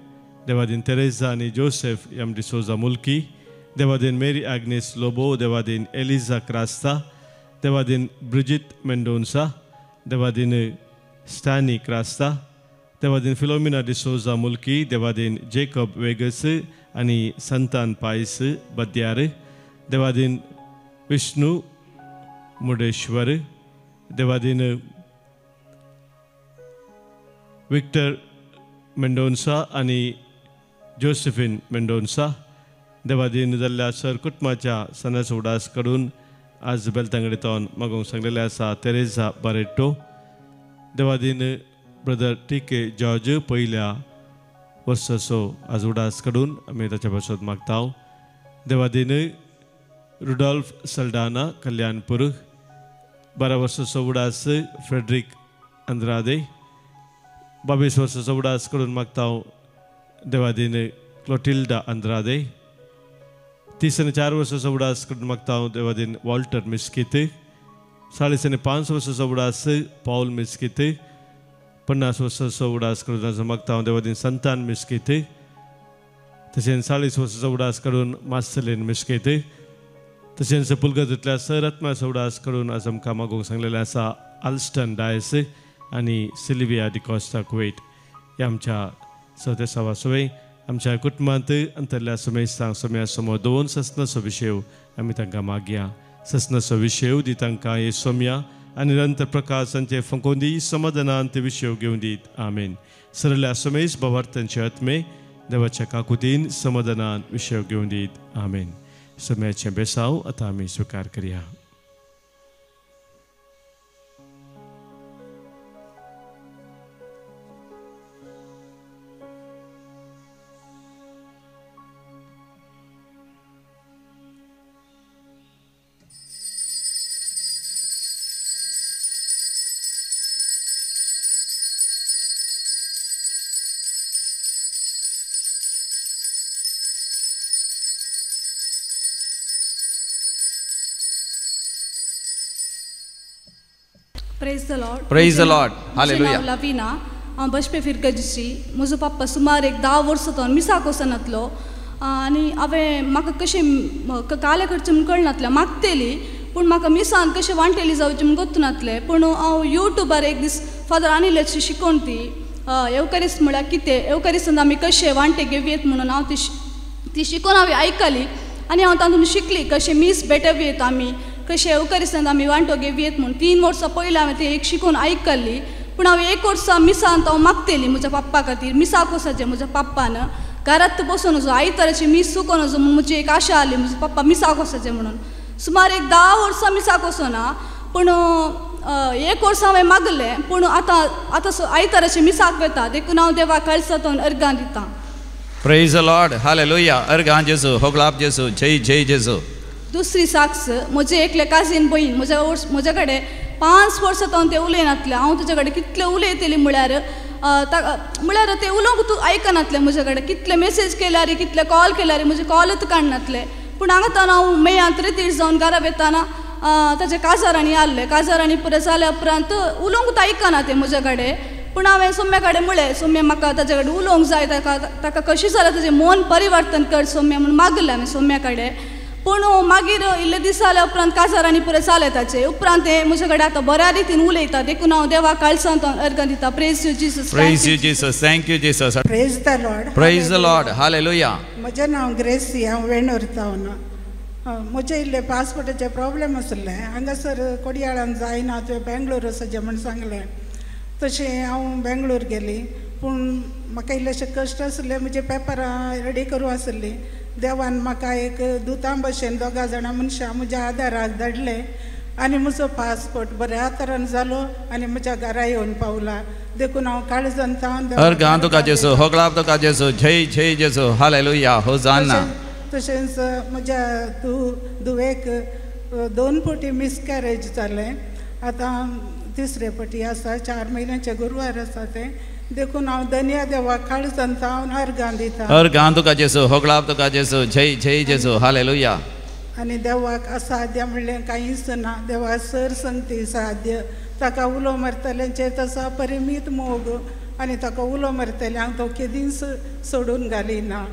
देवादीन तेरेजा आनी जोसेफ एम डिसोजा मुल्की, देवादीन मेरी आग्नेस लोबो, देवादीन एलिजा क्रास्ता, देवादीन ब्रिजित मेंडोन्सा, देवादीन स्टॅनी क्रास्ता, देवादीन फिलोमिना डिसोजा मुल्की, देवादीन जेकब वेगस आनी संतान पायस बद्यार, देवादीन विष्णु मुर्डेश्वर, देवादीन विक्टर मेंडोन्सा आनी जोसेफिन मेंडोन्सा, देवादीन जाल्ल्या सर कुटुंबाच्या सनाचो उडास कडून आज बेलतांगडी तावन मागूंक सांगलेलें आसा Teresa Barreto, Devadin brother T K George पयल्या वर्साचो आज उडास कडून आमी ताच्या पासत मागता। देवादीन रुडॉल्फ सल्डाना कल्याणपूर, 12 वर्साचो उडास फ्रेडरीक अंद्रादे, 22 वर्साचो उडास कडून मागता देवादीन क्लोटिल्डा अंद्रादे, 30 आनी 4 वर्साचो उडास कडून मागता देवादीन वॉल्टर मिस्कित, 40 आनी 5 वर्साचो उडास पावल मिस्कित, 50 वर्साचो उडास करून मागता देवादीन संतान मिस्कित, तशेंच 40 वर्साचो उडास करून मार्सेलीन मिस्कित, तशेंच पुलगतल्या सर आत्म्याचो उडास करून आज आमकां मागूंक सांगलेलें आसा आल्स्टन डायस आनी सिल्विया डिकॉस्टा कुवेट। ह्या आमच्या सदे सवासवे आमच्या कुटुंबांत अंतरल्या समेस्तांक सोम्या समोर दोन ससनाचो विशय आमी तांकां मागया। ससनाचो विशय दी तांकां हे सोम्या आनी निरंतर प्रकाश तांचे फंकोवन दी, समाधानान ते विशय घेवन दीत, आमेन। सरल्या समेस भावार्थांचे आत्मे देवाच्या काकुतीन समाधानान विशय घेवन दीत, आमेन। सोम्याचें बेसांव आतां आमी स्विकार करया। Praise the Lord. Praise the Lord. Hallelujah. Lavina, हांव बशपे फिरगजीची। म्हजो पप्पा सुमार एक 10 वर्सां तो मिसाक वचनातलो आनी हांवें म्हाका कशें काले करचें म्हूण कळनातलें, मागतेली पूण म्हाका मिसान कशें वांटेली जावचें म्हूण गोत्तू नातलें। पूण हांव यूट्यूबार एक दीस फादर अनिलाची शिकोवन ती येवकारिस्त म्हळ्यार कितें, येवकारिस्तान आमी कशें वांटे घेवयेत म्हणून हांव ती शिकोवन हांवें आयकली आनी हांव तातूंत शिकली कशें मीस भेटवयेत आमी, कशें येवकारिस्तान आमी वांटो घेवयेत म्हूण। 3 वर्सां पयलीं हांवें ती एक शिकोवन आयकल्ली, पूण हांवें 1 वर्सा मिसांत हांव मागतेली म्हज्या पप्पा खातीर, मिसाक वचचें म्हज्या पप्पान घरांत बसून वचो, आयताराची मीस चुकोन वचो म्हूण म्हजी एक आशा आसली म्हजो पप्पा मिसाक वचचें म्हणून। सुमार एक 10 वर्सां मिसाक वचना, पूण 1 वर्स हांवें मागलें, पूण आतां आतां आयताराची मिसाक वता, देखून हांव देवाक कळसातून अर्गां दितां। Praise the Lord. Hallelujah. अर्गां जेजू, होगलाप जेजू, जय जय जेजू। दुसरी साक्ष, म्हजे एकले काजीन बहीण म्हज्या म्हज्या कडेन 5 वर्सां तो तें उलयनातलें। हांव तुजे कडेन कितलें उलयतलें म्हळ्यार म्हळ्यार तें उलोवंक तूं आयकनातलें म्हजे कडेन, कितले मेसेज केल्यार कितले कॉल केल्यार म्हजे कॉलूच काडनातले। पूण हांगा तान हांव मेयांत रितीर जावन घरा वेताना ताजे काजारांनी आहले, काजारांनी पुरो जाल्या उपरांत उलोवंक आयकना तें म्हजे कडेन, पूण हांवें सोम्या कडेन म्हळें, सोम्या म्हाका ताजे कडेन उलोवंक जाय, ताका ताका कशी जाल्यार ताजें मन परिवर्तन कर सोम्या म्हूण मागलें हांवें सोम्या कडेन. पूण मागीर इल्ले दीस जाल्या उपरांत काजार आनी पुरें जालें ताचें. उपरांत तें म्हजे कडेन आतां बऱ्या रितीन उलयता, देखून हांव देवाक काळजांत अर्गां दिता. Praise you Jesus. Praise you Jesus. Thank you Jesus. Praise the Lord. Praise the Lord. Hallelujah. म्हजें नांव ग्रेसी, हांव वेणूर तावन. म्हजें इल्लें पासपोर्टाचें प्रॉब्लेम आसलें, हांगासर कोडयाळान जायना, तुवें बेंगलोर वचचें म्हूण सांगलें. तशें हांव बेंगलोर गेली, पूण म्हाका इल्लेशें कश्ट आसलें, म्हजे पेपरां रेडी करूं आसलीं. देवान म्हाका एक दुतां भशेन दोगां जाणां मनशां म्हज्या आदाराक धाडले आनी म्हजो पासपोर्ट बऱ्या तरान जालो आनी म्हज्या घरा येवन पावला. देखून हांव काळजान तावन अर्गां तुका जेजू, होगळाप तुका जेजू, जय जय जेजू. हालेलुया. होजाना. तशेंच म्हज्या धुवेक 2 फावटी मिसकॅरेज जालें, आतां तिसरे फावटी आसा, 4 म्हयन्याचें गुरवार आसा तें. देखून हांव धन्या देवाक काळजान तावन अर्गां दिता. अर्गां तुका जेजू, होगळाप तुका जेजू, जय जय जेजू. हालेलुया. आनी देवाक असाध्य म्हणलें कांयच ना, देवा सर संगती साध्य. ताका उलो मारतल्यांचेर तसो अपरिमीत मोग आनी ताका उलो मारतल्यांक तो केदींच सोडून घालिना.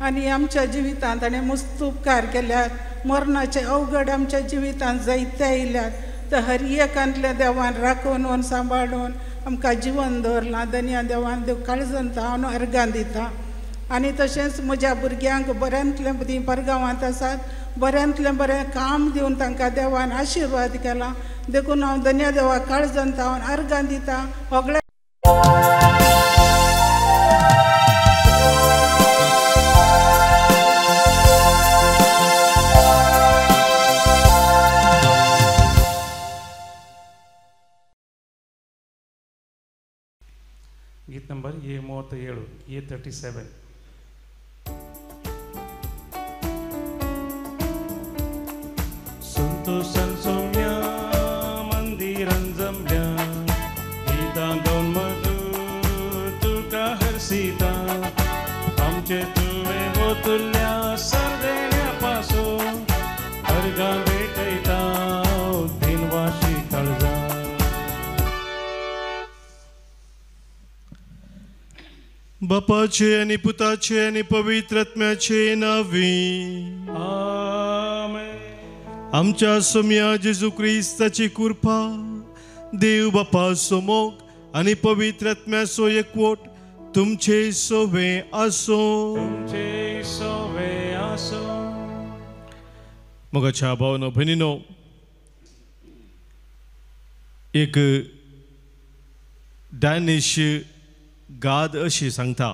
आनी आमच्या जिवितांत ताणें मस्त उपकार केल्यात, मरणाचे अवघड आमच्या जिवितांत जायते आयल्यात, तर हर एकांतल्या देवान राखून सांबाळून आमकां जिवन दवरलां. धन्या देवान देव काळजान हांव अर्गां दिता. आनी तशेंच म्हज्या भुरग्यांक बऱ्यांतलें तीं परगांवांत आसात, बऱ्यांतलें बरें काम दिवन तांकां देवान आशिर्वाद केला. देखून हांव धन्या देवाक काळजान हांव अर्गां दिता. सगळ्या गीत नंबर A37, A37. संतोषान सौम्या मंदिरान जमल्या, गीतां गावन मधूर तुका हर्षिता, आमचे तुवें ओतुल्ल्या सरदेण्या पासून अर्गां भेटयता दिनवाशी काळजा. बापाचे आनी पुताचे आनी पवित्र आत्म्याचे नांवी आमेन. आमच्या सोम्या जेजू क्रिस्ताची कृपा, देव बापाचो मोग आनी पवित्र आत्म्याचो एकवट तुमचे सोवे आसो. तुमचे सोवे आसो. मोगाच्या भावनो भयणीनो, एक डॅनिश गाद अशी सांगता,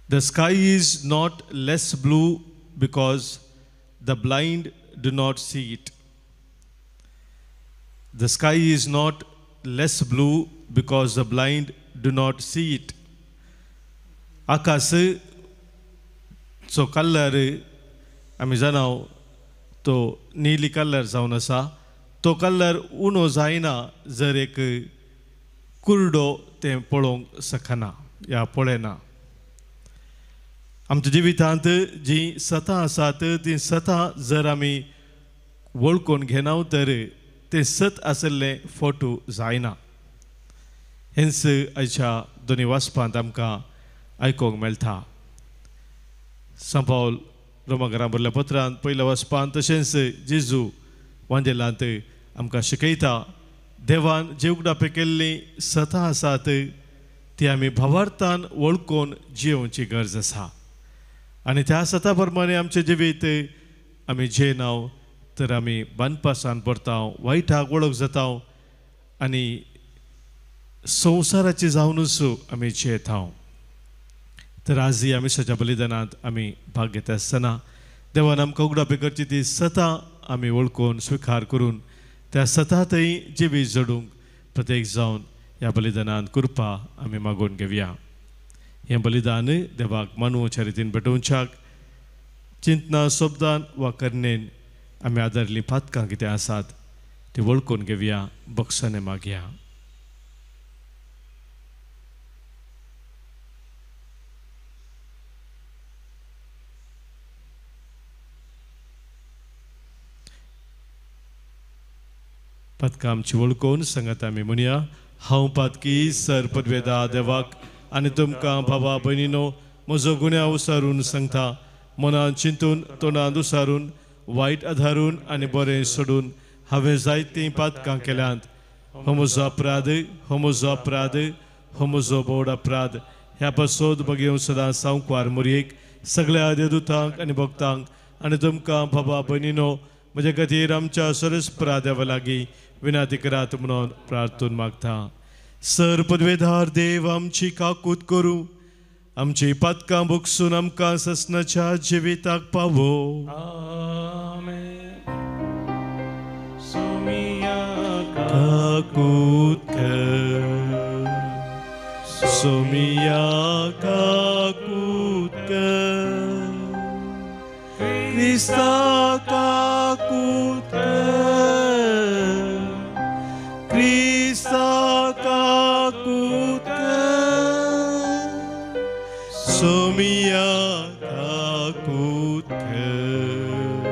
the sky is not less blue because the blind do not see it. The sky is not less blue because the blind do not see it. आकाश चो कलर आमी जाणाव तो निली कलर जावन आसा, तो कलर उणो जायना जर एक कुरडो तें पळोवंक शकना या पळयना. आमच्या जिवितांत जीं सतां आसात तीं सतां जर आमी वळखून घेना तर तें सत आशिल्लें फोटो जायना. हेंच आयच्या दोनी वाचपांत आमकां आयकूंक मेळटा. सांपावल रोमाघरां बरल्या पत्रांत पयल्या वाचपांत तशेंच जेजू वांजेलांत आमकां शिकयता, देवान जे उगडापे केल्लीं सतां आसात ती आमी भावार्थान वळखून जियोवची गरज आसा. आनी त्या सता प्रमाणे आमचें जिवीत आमी जियेनाव तर आमी बांदपासान पडटा, वायटाक वळख जाता आनी संवसाराची जावनूच आमी जियेता. तर आजय आमी सच्या बलिदानांत आमी भाग घेता आसतना देवान आमकां उगडापे करची ती सतां आमी वळखून स्विकार करून त्या सतांतय जिवीत जडूंक प्रत्येक जावन ह्या बलिदानांत कृपा आमी मागून घेवया. हें बलिदान देवाक मानवच्या रितीन भेटोवच्याक चिंतना शब्दान वा करणेन आमी आदारलीं पातकां कितें आसात ती वळखून घेवया, बक्षाने मागया. पातकां आमची वळखून सांगात आमी म्हणया, हांव पातकी सर पदवेदा देवाक आनी तुमकां भावा भयणीनो म्हजो गुन्यांव उसारून सांगता. मनान चिंतून तोंडान उसारून वायट आधारून आनी बरें सोडून हांवें जायतीं पातकां केल्यांत. हो म्हजो अपराध, हो म्हजो अपराध, हो म्हजो बोड अपराध. ह्या पासत बगेवन सदां सावकार मोरयेक सगळ्या देवदूतांक आनी भक्तांक आनी तुमकां बाबा भयणीनो म्हज्या खातीर आमच्या सरस्परा देवा लागीं विनाती करात म्हणून प्रार्थून मागता. सर पदवेधार देव आमची काकूत करूं, आमची पातकां भोगसून आमकां ससनाच्या जिविताक पावो. काकूत कर, सोमिया काकूत कर, क्रिस्ता काकूत कर, क्रिस्ता काकूत कर, सोमिया काकूत कर,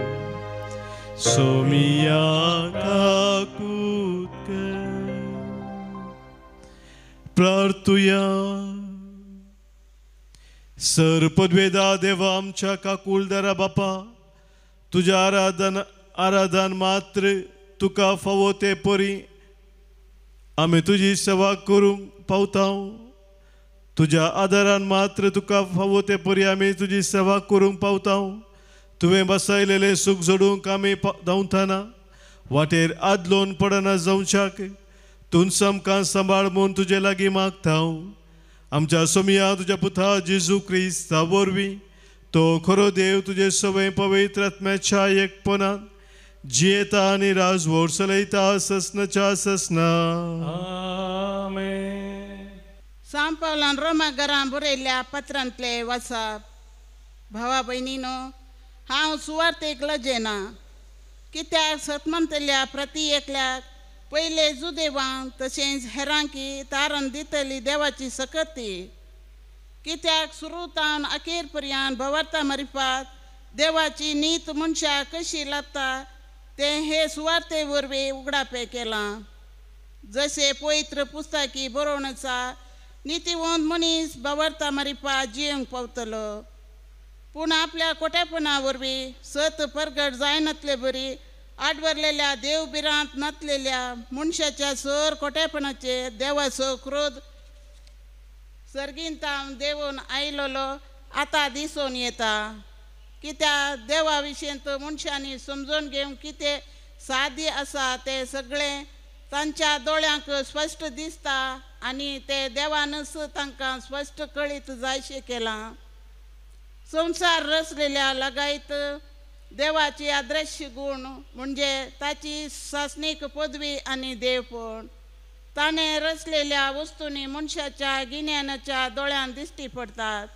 सोमिया काकूत कर. प्रार्थुया. सर पदवेदा देवा आमच्या काकुळदारा बापा, तुज्या आराधन आराधन मात्र तुका फावो ते परी आमी तुजी सेवा करूंक पावता. तुज्या आदारान मात्र तुका फावो ते परी आमी तुजी सेवा करूंक पावता. तुवें बसयलेलें सूख जोडूंक आमी धांवतना वाटेर आदलोन पडना जावच्याक तूंच आमकां सांबाळ म्हूण तुजे लागीं मागता. आमच्या सोमिया तुज्या पुता जेजू क्रिस्ता वरवीं तो खरो देव तुजे सवय पवित्र आत्म्याच्या एकपणान जियेता आनी राजवट चलयता ससनाच्या ससना. आमेन. सांव पावलान रोमा घरां बरयल्ल्या पत्रांतले वाचप. भावा भयणीनो, हांव सुवार्थेक लजेना, कित्याक सतमंतल्या प्रती एकल्याक पयले जुदेवांक तशेंच हेरांकी तारण दितली देवाची सकती. कित्याक सुरू तावन अखेर पर्यंत भवार्ता मरिफात देवाची नीत मनशाक कशी लाबता तें हे सुवार्ते वरवीं उगडापें केलां. जशें पवित्र पुस्तकी बरोवन आसा, नितीवंत मनीस भवार्ता मरिफात जियेवंक पावतलो. पूण आपल्या कोट्यापणा वरवीं सत परगट जायनातले बरी आडवरलेल्या देव भिरांत नातलेल्या मनशाच्या सर कोट्यापणाचे देवाचो क्रोध सर्गीन तावन देवून आयलोलो आतां दिसून येता. कित्याक देवा विशीं मनशांनी समजून घेवंक कितें सादी आसा तें सगळें तांच्या दोळ्यांक स्पश्ट दिसता आनी तें देवानच तांकां स्पश्ट कळीत जायशें केलां. संवसार रचलेल्या लगायत देवाची अदृश्य गूण म्हणजे ताची सासणीक पदवी आनी देवपण ताणें रचलेल्या वस्तूंनी मनशाच्या गिन्यानाच्या दोळ्यान दिश्टी पडटात.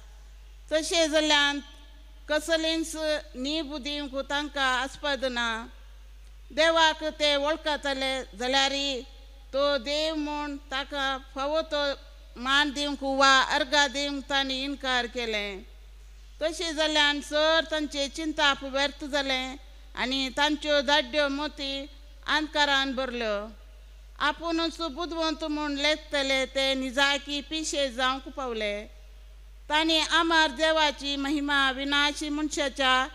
तशें जाल्यान कसलीच नीब दिवंक तांकां आस्पद ना. देवाक ते वळखतले जाल्यार तो देव म्हूण ताका फावो तो मान दिवंक वा अर्घा दिवंक तांणी इनकार केलें. तशें जाल्यान सर तांचें चिंताप व्यर्थ जालें आनी तांच्यो दाड्यो मोती अंधकारान भरल्यो. आपुणूच बुदवंत म्हूण लेखतले ते निजाकी पिशे जावंक पावले. तांणी आमार देवाची महिमा विनाशी मनशाच्या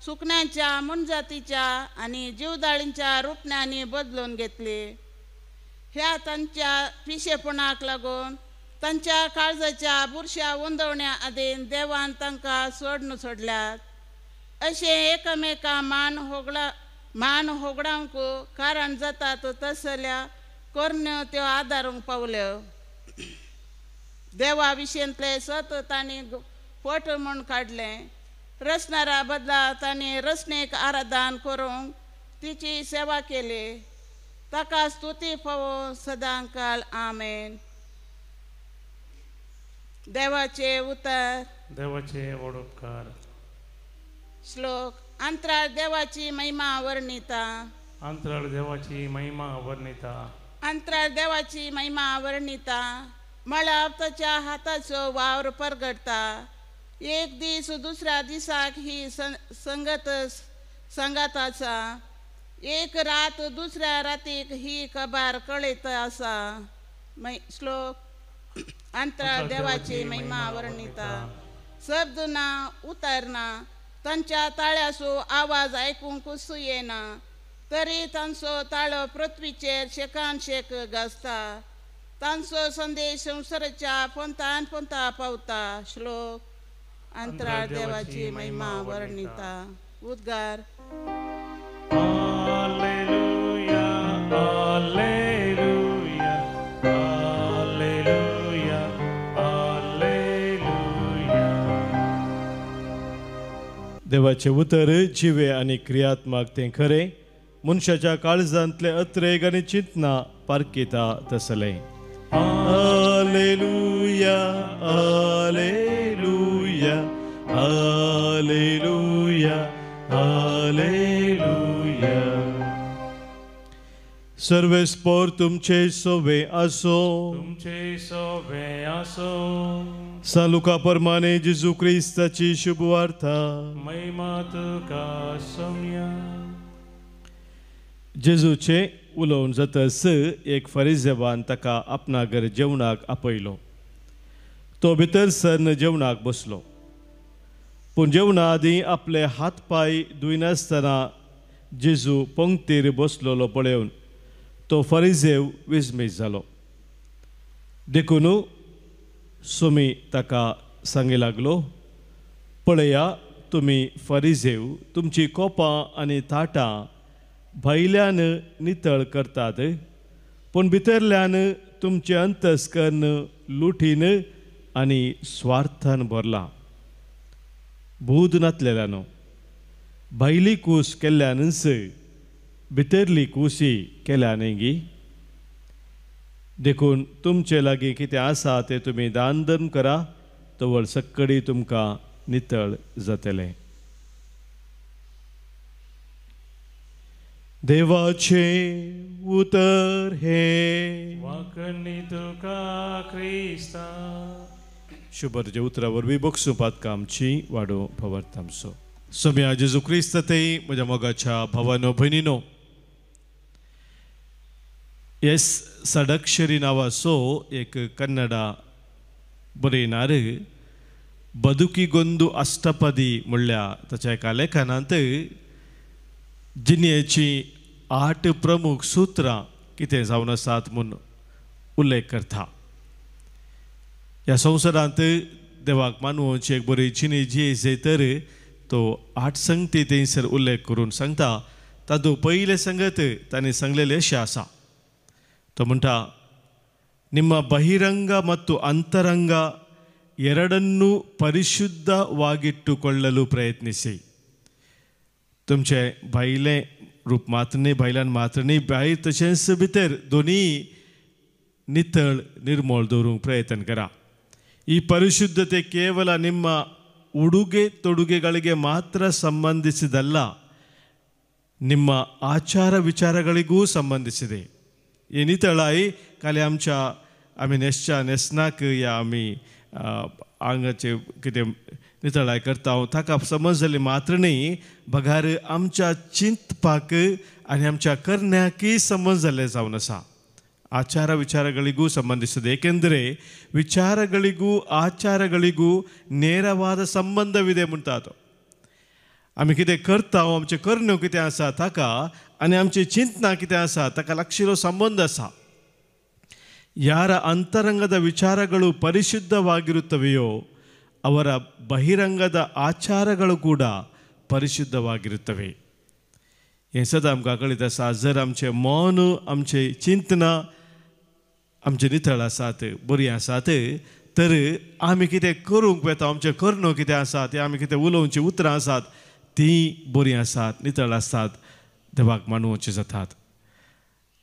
सुकण्यांच्या मनजातीच्या आनी जिवदाळींच्या रुपण्यांनी बदलून घेतली. ह्या तांच्या पिशेपणाक लागून तांच्या काळजाच्या बुरश्या वंदवण्या आदीन देवान तांकां सोडून सोडल्यात. अशें एकामेका मान होगडावंक कारण जातात तसल्या करण्यो त्यो आदारूंक पावल्यो. देवा विशेंतले सत तांणी फट म्हूण काडलें. रचणारा बदला तांणी रचणेक आराधन करूंक तिची सेवा केली. ताका स्तुती फावो सदां काल. आमेन. देवाचे उतर. देवाचे व्हड उपकार. श्लोक. अंतराळ देवाची महिमा वर्णिता. अंतराळ देवाची महिमा वर्णिता. अंतराळ देवाची महिमा वर्णिता. मळब ताच्या हाताचो वावर परगडटा. एक दीस दुसऱ्या दिसाक ही संगत सांगात आसा. एक रात दुसऱ्या रातीक ही खबर कळयत आसा. श्लोक अंतराळ देवाची महिमा वर्णिता. शब्द ना उतर ना, तांच्या ताळ्याचो आवाज आयकूंक येना, तरी तांचो ताळो पृथ्वीचेर शेकान शेक गाजता. तांचो संदेश संवसाराच्या पोंतान पोंता पावता. श्लोक अंतराळ देवाची महिमा वर्णिता. उद्गार. Hallelujah, hallelujah, hallelujah, hallelujah. देवाचे उतर जिवे आनी क्रियात्मक तें खरें, मनशाच्या काळजांतले अत्रेग आनी चिंतना पारखिता तसलें. Hallelujah, hallelujah, hallelujah, hallelujah. सर्वेस्पोर तुमचे सोवे आसो, तुमचे सोवे आसो. सालुका परमाने जेजू क्रिस्ताची शुभवार्ता. महिमा तुका सोम्या. जेजूचे उलोवन जातस एक फरिजेवान ताका आपणा घर जेवणाक आपयलो. तो भितर सरन जेवणाक बसलो. पूण जेवणा आदीं आपले हात पांय धुयनासतना जेजू पंक्तीर बसलेलो पळोवन तो फरिजेव विस्मीत जालो. देखून सोमी ताका सांगी लागलो, पळया तुमी फरिजेव तुमची कोपां आनी ताटां भायल्यान नितळ करतात, पूण भितरल्यान तुमचें अंतस्कर्ण लुटीन आनी स्वार्थान भरलां. बूद नातलेल्यानो भायली कूस केल्ल्यानच भितरली कुशी केल्या न्ही गी? देखून तुमचे लागीं कितें आसा तें तुमी दान धर्म करा, तवळ सक्कडी तुमकां नितळ जातलें. देवाचें उतर हें. वाकणी तुका क्रिस्ता. शुभरच्या उतरा वरवीं बक्षुपात कामची वाडो भवर्त आमचो सोम्या जेजू क्रिस्त ते म्हज्या मोगाच्या भावानो भयणीनो, एस षडक्षरी नांवाचो एक कन्नडा बरयणार बदुकीगोंदू अष्टपदी म्हणल्या ताच्या एका लेखनांत जिणेची 8 प्रमुख सुत्रां कितें जावन आसात म्हूण उल्लेख करता. ह्या संवसारांत देवाक मानवची एक बरी जिणी जियेचे तर तो 8 संगती थंयसर उल्लेख करून सांगता. तातूंत पयलें संगत ताणें सांगलेलें अशें आसा. तो म्हणटा, ನಿಮ್ಮ ಬಹಿರಂಗ ಮತ್ತು ಅಂತರಂಗ ಎರಡನ್ನೂ ಪರಿಶುದ್ಧವಾಗಿಟ್ಟುಕೊಳ್ಳಲು ಪ್ರಯತ್ನಿಸಿ. तुमचें भायलें रूप मात्र न्ही, भायल्यान मात्र न्ही, भायर तशेंच भितर दोनी नितळ निर्मळ दवरूंक प्रयत्न करा. ಈ ಪರಿಶುದ್ಧತೆ ಕೇವಲ ನಿಮ್ಮ ಉಡುಗೆ ತೊಡುಗೆಗಳಿಗೆ ಮಾತ್ರ ಸಂಬಂಧಿಸಿದಲ್ಲ, ನಿಮ್ಮ ಆಚಾರ ವಿಚಾರಗಳಿಗೂ ಸಂಬಂಧಿಸಿದೆ. ही नितळाय खाली आमच्या आमी न्हेसच्या न्हेसनाक या आमी आंगाचे कितें नितळाय करता ताका समज जाली मात्र न्ही, बगार आमच्या चिंतपाक आनी आमच्या करण्याकय समज जाल्लें जावन आसा. ಆಚಾರ ವಿಚಾರಗಳಿಗೂ ಸಂಬಂಧಿಸಿದೆ, ಏಕೆಂದರೆ ವಿಚಾರಗಳಿಗೂ ಆಚಾರಗಳಿಗೂ ನೇರವಾದ ಸಂಬಂಧವಿದೆ म्हणटात. आमी कितें करता, आमचें करण्यो कितें आसा ताका आनी आमचें चिंतना कितें आसा ताका लागशिल्लो संबंद आसा. ಯಾರ ಅಂತರಂಗದ ವಿಚಾರಗಳು ಪರಿಶುದ್ಧವಾಗಿರುತ್ತವೆಯೋ ಅವರ ಬಹಿರಂಗದ ಆಚಾರಗಳು ಕೂಡ ಪರಿಶುದ್ಧವಾಗಿರುತ್ತವೆ. हें सदां आमकां कळीत आसा. जर आमचें मन, आमचें चिंतना आमचें नितळ आसात, बरीं आसात, तर आमी कितें करूंक वेता, आमचें करण्यो कितें आसा, तें आमी कितें उलोवचीं उतरां आसात तीं बरीं आसात, नितळ आसात, देवाक मानवचीं जातात.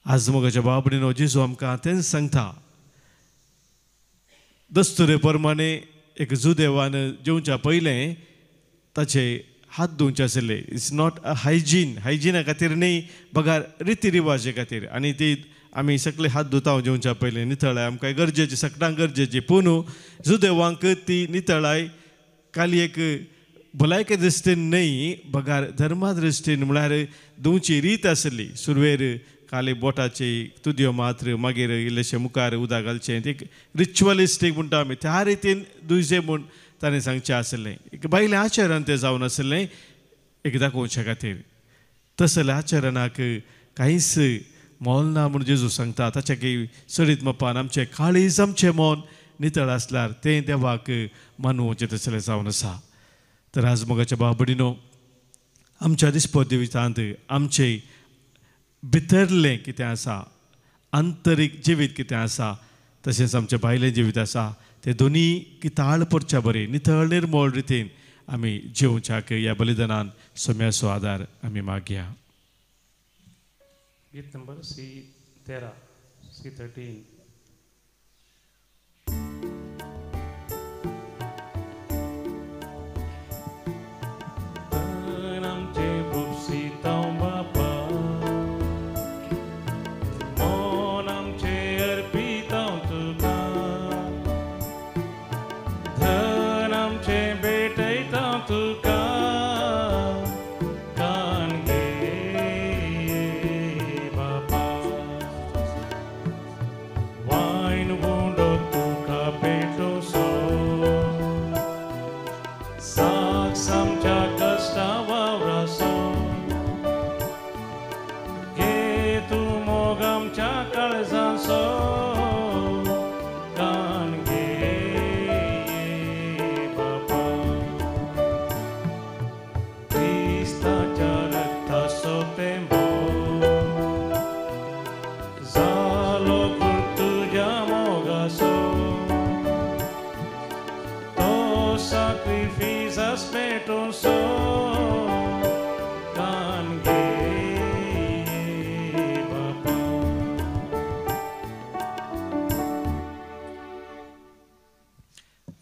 आज मोगाच्या बाबडीनो जेजू आमकां तेंच सांगता. दस्तुरे प्रमाणे एक जुदेवान जेवच्या पयलें ताचे हात धुवचे आशिल्ले. It's not a hygiene, हायजिना खातीर न्ही, बगार रिती रिवाजे खातीर. आनी ती आमी सगळे हात धुता जेवच्या पयलें, नितळाय आमकां गरजेची, सगळ्यांक गरजेची. पूण जुदेवांक ती नितळाय खाली एक भलायके दृश्टीन न्हय, बगार धर्मा दृश्टीन, म्हळ्यार धुवची रीत आशिल्ली. सुरवेर खाली बोटाची तुदयो मात्र मागीर इल्लेशें मुखार उदक घालचें एक रिच्युअलिस्टीक म्हणटा आमी त्या रितीन दुयजें म्हूण ताणें सांगचें आसलें. एक बायलें आचरण तें जावन आसलें एक दाखोवचे खातीर. तसल्या आचरणाक कांयच मोल ना म्हूण जेजू सांगता. ताच्या की चडीत मपान आमचें काळीज आमचें मन नितळ आसल्यार तें देवाक मानवचें तसलें जावन आसा. तर आज मोगाच्या भाव भयणीनो आमच्या दिसपो जिवितांत आमचें भितरलें कितें आसा, आंतरीक जिवीत कितें आसा, तशेंच आमचें भायलें जिवीत आसा तें दोनी किताळ पडच्या बरें नितळ निर्मळ रितीन आमी जिवच्याक ह्या बलिदानान सोम्याचो आदार आमी मागया. गीत नंबर C13 C13.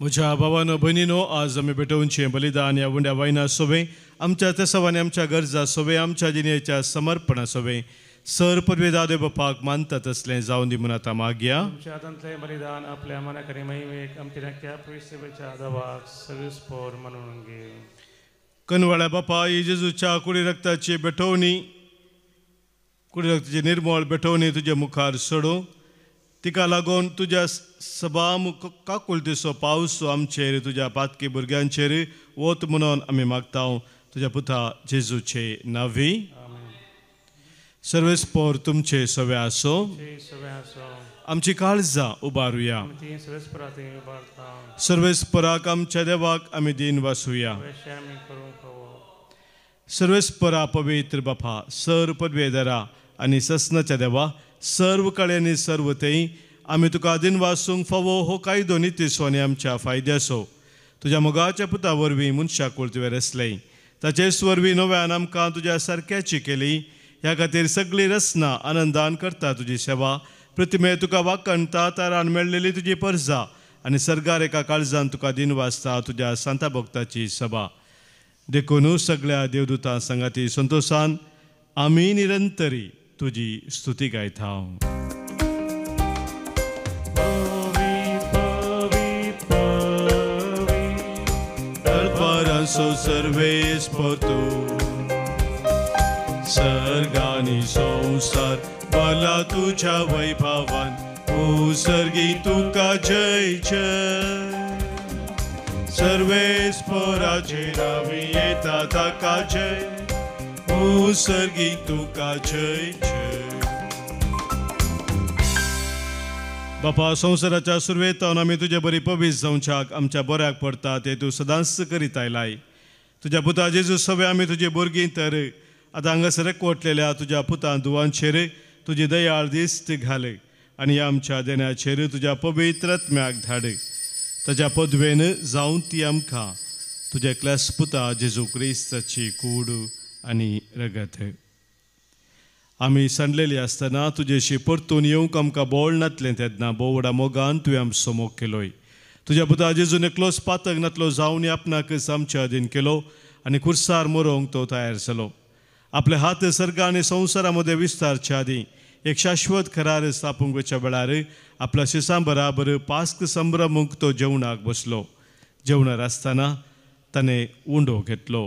म्हज्या भावानो भयणीनो आज आमी भेटोवचें बलिदान ह्या उंड्या वायना सोबे आमच्या तेसावांनी आमच्या गरजा सोबे आमच्या जिणेच्या समर्पणा सोबे सर पदवे दादे बापाक मानता तसलें जावन दी म्हूण आतां मागया. तुमच्या हातांतलें बलिदान आपल्या मनाकरी महिमेक आमच्या धाकट्या पवित्र देवाक सविस्पर म्हणून घे. कनवाळ्या बापा ही जेजूच्या कुडी रक्ताची भेटवणी कुडी रक्ताची निर्मळ भेटवणी तुज्या मुखार सोडूं तिका लागून तुज्या सभाम काकुळतेचो पावस आमचेर तुज्या पातकी भुरग्यांचेर वत म्हणून आमी मागता तुज्या पुता जेजूचे नावी. सर्वेस्पोर तुमचे सवे आसो. आमची काळजां उबारुया. सर्वेस्पराक आमच्या देवाक आमी दीन वासुया. सर्वेस्परा पवित्र बापा सर पदवेदरा आनी ससनाच्या देवा सर्व कळ्यांनी सर्व तेय आमी तुका आदीन वासूंक फावो हो कायदो नितीचो आनी आमच्या फायद्याचो तुज्या मोगाच्या पुता वरवीं मनशाक तुवें रचलें ताचेच वरवीं नव्यान आमकां तुज्या सारक्याची केली. ह्या खातीर सगळी रचना आनंदान करता तुजी सेवा प्रतिमे तुका वाकणता तारान मेळ्ळेली तुजी परजा आनी सर्गार एका काळजान तुका दिन वाचता तुज्या सांता भक्ताची सभा. देखून सगळ्या देवदूतां संगाती संतोशान आमी निरंतरी तुजी स्तुती गायता. दरबारांचो सर्वेस्पर तूं सर्गानी संवसार भला तुज्या वैभवान उसर्गी तुका जय जय. सर्वेस्पराचे नावी येता ताका जय उसर्गी तुका जय जय. बापा संवसाराच्या सुरवेतावन आमी तुजे बरी पवीस जावच्याक आमच्या बऱ्याक पडटा ते तूं सदांच करीत आयलाय. तुज्या पुता जेजू सवे आमी तुजे भुरगीं तर आतां हांगासर एकवटलेल्या तुज्या पुतां दुवांचेर तुजी दयाळ दिस्त घाल आनी आमच्या देण्याचेर तुज्या पवित्र आत्म्याक धाड. ताज्या पदवेन जावन ती आमकां तुज्या एकल्याच पुता जेजू क्रिस्ताची कूड आनी रगत. आमी सांडलेली आसतना तुजेशी परतून येवंक आमकां बोळ नातलें तेन्ना भोव व्हडा मोगान तुवें आमचो मोग केलोय. तुज्या पुता जेजून एकलोच पातक नातलो जावन आपणाकच आमच्या अधीन केलो आनी कुर्सार मरोंक तो तयार जालो. आपले हात सर्ग आनी संवसारा मदें विस्तारच्या आदीं एक शाश्वत करार स्थापूंक वचच्या वेळार आपल्या शिसां बराबर पास्क संभ्रमूंक तो जेवणाक बसलो. जेवणार आसतना ताणें उंडो घेतलो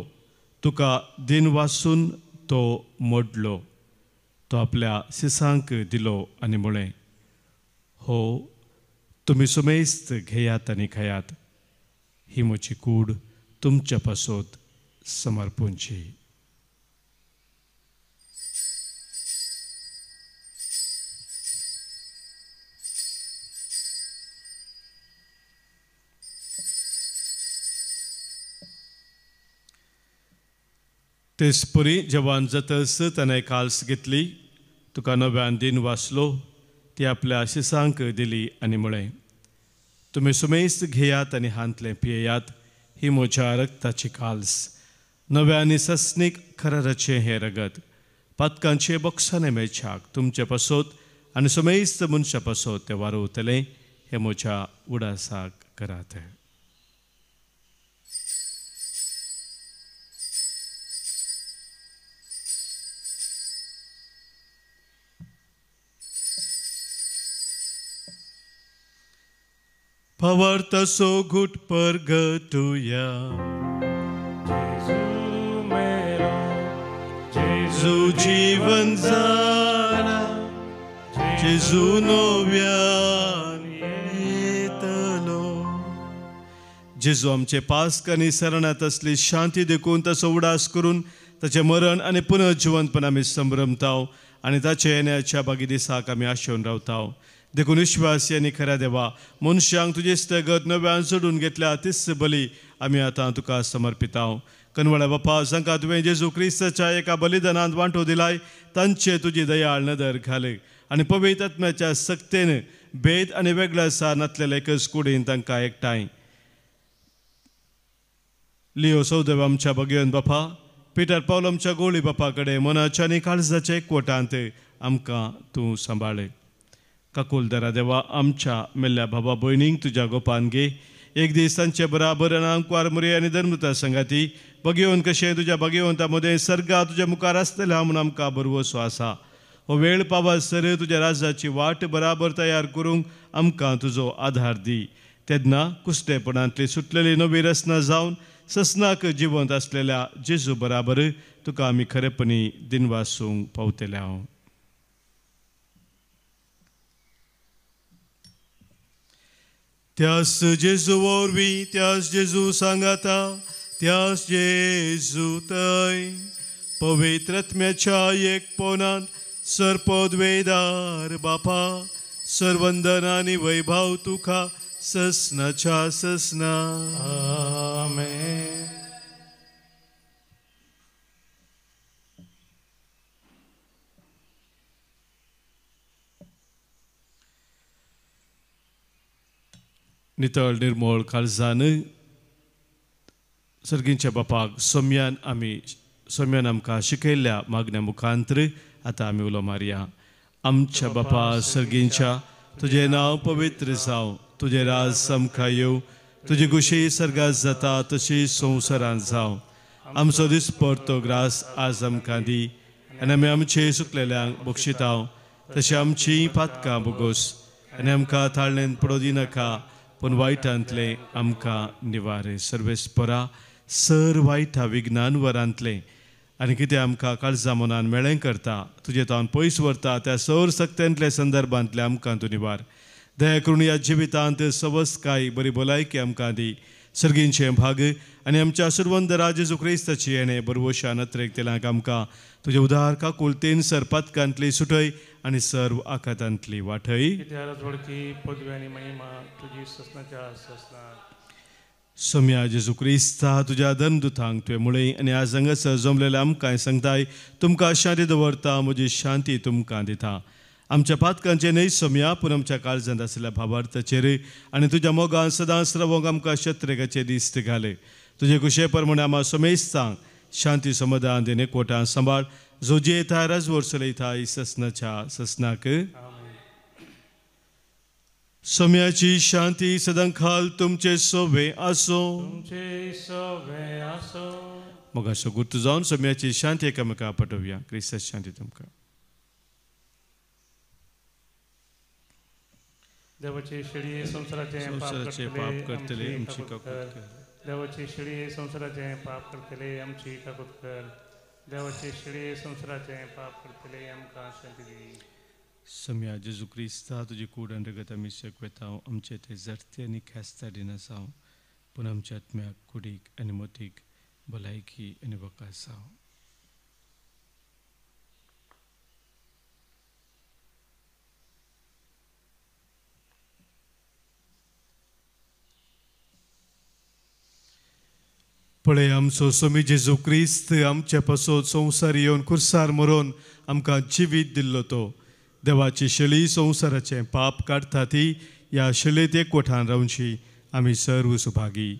तुका दिन वासून तो मोडलो. तो आपल्या शिसांक दिलो आनी म्हळें, हो तुमी सुमेस्त घेयात आनी खायात, ही म्हजी कूड तुमच्या पासत समर्पूंची. तेचपरी जेवण जातच ताणें काल्स घेतली, तुका नव्यान दिन वाचलो, ती आपल्या शिसांक दिली आनी म्हळें, तुमी सुमेस्त घेयात आनी हांतलें पियेयात, ही म्हज्या रक्ताची काल्स, नव्या आनी सस्नीक खराराचें हें रगत, पातकांचे बोक्साने मेळच्याक तुमचे पासत आनी सुमेस्त मनशा पासत तें वारवतलें, हें म्हज्या उडासाक करात. भावार्थाचो घुट परगटुया. जेजू मेलो, जेजू जीवन जाला, जेजू नव्यान येतलो. जेजू आमचे पास्क आनी सरणांत असली शांती देखून ताचो उडास करून ताचें मरण आनी पुनर्जिवंतपण आमी संभ्रमताव आनी ताचे येण्याच्या बागी दिसाक आमी आशेवन रावताव. देखून विश्वासी आनी खऱ्या देवा, मनशांक तुजे स्थगत नव्यान जोडून घेतल्या तीच बली आमी आतां तुका समर्पिताव. कनवळ्या बापा, जांकां तुवें जेजू क्रिस्ताच्या एका बलिदानांत वांटो दिलाय तांचे तुजी दयाळ नदर घाले आनी पवित्र आत्म्याच्या सक्तेन भेद आनी वेगळ्या सार नातलेले एकच कुडीन तांकां एकठांय. लियो सौदेव आमच्या भगेवन बापा, पिटर पावल आमच्या गोळी बापा कडेन मनाच्या आनी काळजाच्या एकवटांत आमकां तूं सांबाळे. काकुलदरा देवा, आमच्या मेल्ल्या बाबा भयणींक तुज्या गोपान घे, एक दीस तांचे बराबर आंकवार मुरी आनी धर्मता संगाती बगेवन कशें तुज्या बगेवंता मदें सर्गा तुज्या मुखार आसतल्या म्हूण आमकां बरवसो आसा. हो वेळ पावसर तुज्या राजाची वाट बराबर तयार करूंक आमकां तुजो आधार दी. तेन्ना कुसटेपणांतली सुटलेली नवी रचना जावन ससनाक जिवंत आसलेल्या जेजू बराबर तुका आमी खरेपणी दिनवासूंक पावतले हांव. त्यास जेजू वरवीं, त्यास जेजू सांगाता, त्यास जेजू थंय पवित्र आत्म्याच्या एकपणान सर्पद्वेदार बापा, सर्वंदन आनी वैभव तुका ससनाच्या ससना. आमेन. नितळ निर्मळ काळजान सर्गींच्या बापाक सोम्यान आमी सोम्यान आमकां शिकयल्ल्या मागण्या मुखांतर आतां आमी उलो मारया. आमच्या बापा सर्गींच्या, तुजें नांव पवित्र जावं, तुजें राज आमकां येवं, तुजी खुशी सर्गात जाता तशी संवसारांत जावं. आमचो दिसपडतो ग्रास आज आमकां दी आनी आमी आमचे सुकलेल्यांक बक्षिताव तशें आमची पातकां बोगोस आनी आमकां ताळणेन पडो दिनाका पूण वायटांतलें आमकां निवारे. सर्वेस्परा सर वायटा विज्ञान वरांतलें आनी कितें आमकां काळजा मनान मेळें करता तुजें तावन पयस व्हरता त्या सौर सक्त्यांतल्या संदर्भांतलें आमकां तूं निवार. दया करून ह्या जिवितांत सवसकाय बरी भलायकी आमकां दी. सर्गींचें भाग आनी आमच्या सुरवंत राज जेजू क्रिस्ताची येणें बरवशा नत्रेक तेलांक आमकां तुजें उदार काकुळतेन सर पातकांतली सुटय आनी सर्व आखातांतली वाटय. सोम्या जेजू क्रिस्ता तुज्या धर्मदुतांक तुवें मुळें आनी आज हांगासर जमलेल्या आमकां सांगताय, तुमकां शांती दवरता, म्हजी शांती तुमकां दिता. आमच्या पातकांचें न्हय सोम्या, पूण आमच्या काळजांत आशिल्ल्या भावार्थाचेर आनी तुज्या मोगान सदांच रावोंक आमकां शत्रेकाचे दिस्त घाले. तुजे कुशे प्रमाणे आमा समेस्तांक शांती समाधान दिने कोटां सांबाळ, जो जियेता राजवर्स चलयता ससनाच्या ससनाक. सोम्याची शांती सदांकाल तुमचे सोवे आसो. मोगाचो गुर्त जावन सोम्याची शांती एकामेका पटोवया. क्रिस्ताची शांती तुमकां. देवाची शेळी संवसाराचे पाप करतले आमची काकूत कर. देवाची शेळी संवसाराचे पाप करतले आमची काकूत कर. देवाचे शिळे संवसाराचें पाप करतले आमकां शांती दी. सम्या जेजू क्रिस्ता तुजी कूड आनी रगत आमी शेकवेता आमचे ते जरते आनी ख्यास्ता दिनासांव पूण आमच्या आत्म्याक कुडीक आनी मोतीक भलायकी आनी वकासांव. पळय आमचो स्वामी जेजू क्रिस्त आमचे पासत संवसार येवन खुर्सार मरोन आमकां जिवीत दिल्लो तो देवाची शेळी संवसाराचें पाप काडटा ती ह्या शेळेत एकवठान रावची आमी सर्व सुभागी.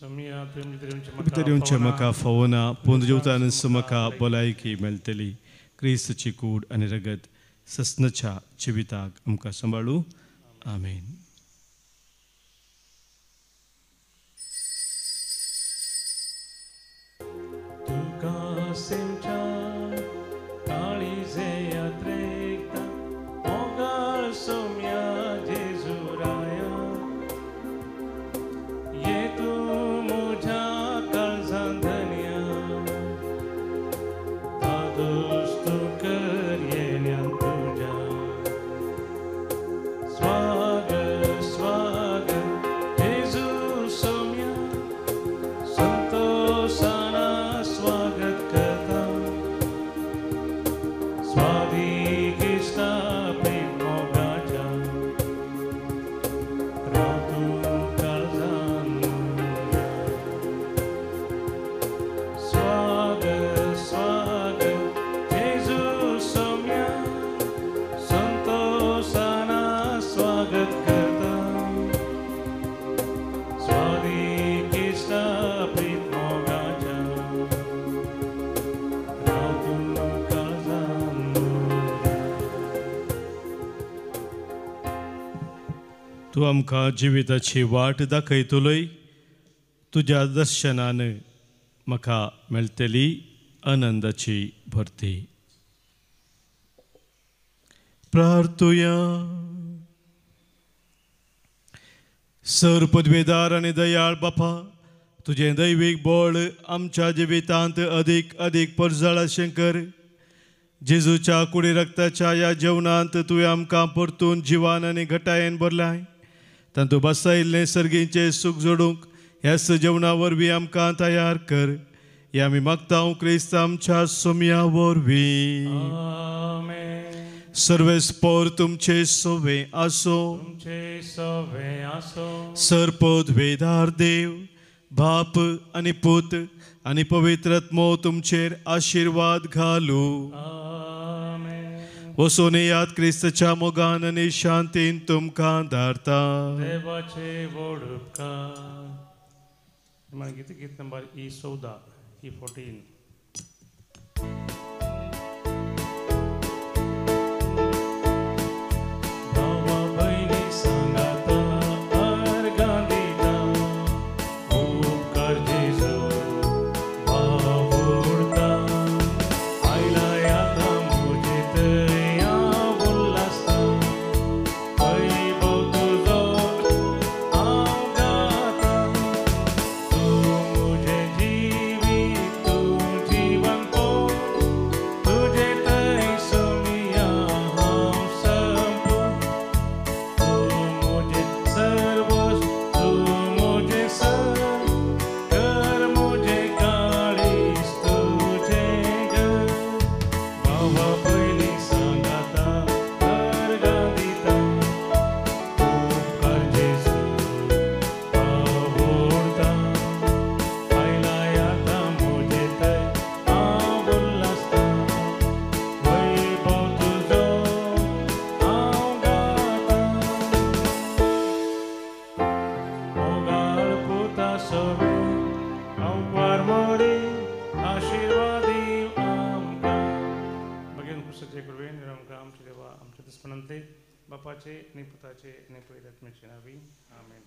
भितर येवचें म्हाका फावना पूण जेवतानच म्हाका भलायकी मेळटली. क्रिस्तची कूड आनी रगत सस्नाच्या जिविताक आमकां सांबाळू. आमेन. तूं आमकां जिविताची वाट दाखयतलोय तुज्या दर्शनान म्हाका मेळटली आनंदाची भरती. प्रार्थुया. सर पदवेदार आनी दयाळ बापा तुजें दैवीक बळ आमच्या जिवितांत अदीक अदीक परजळ कर. जेजूच्या कुडी रक्ताच्या ह्या जेवणांत तुवें आमकां परतून जिवान आनी घटायेन भरलाय. तातूंत बसयल्लें सर्गीचें सूख जोडूंक ह्याच जेवणा वरवीं आमकां तयार कर. हे आमी मागता क्रिस्त आमच्या सोम्या वरवीं. सर्वेस्पोर तुमचे सोवे आसो. सर पदवेदार देव बाप आनी पूत आनी पवित्र आत्मो तुमचेर आशिर्वाद घालू. वचून येयात क्रिस्तच्या मोगान आनी शांतीन तुमकां धाडता. देवाचे व्हड उपकार. गीत नंबर E14 E14. बापाचे आणि पुताचे आणि पवित्र आत्म्याचे नावे आमेन.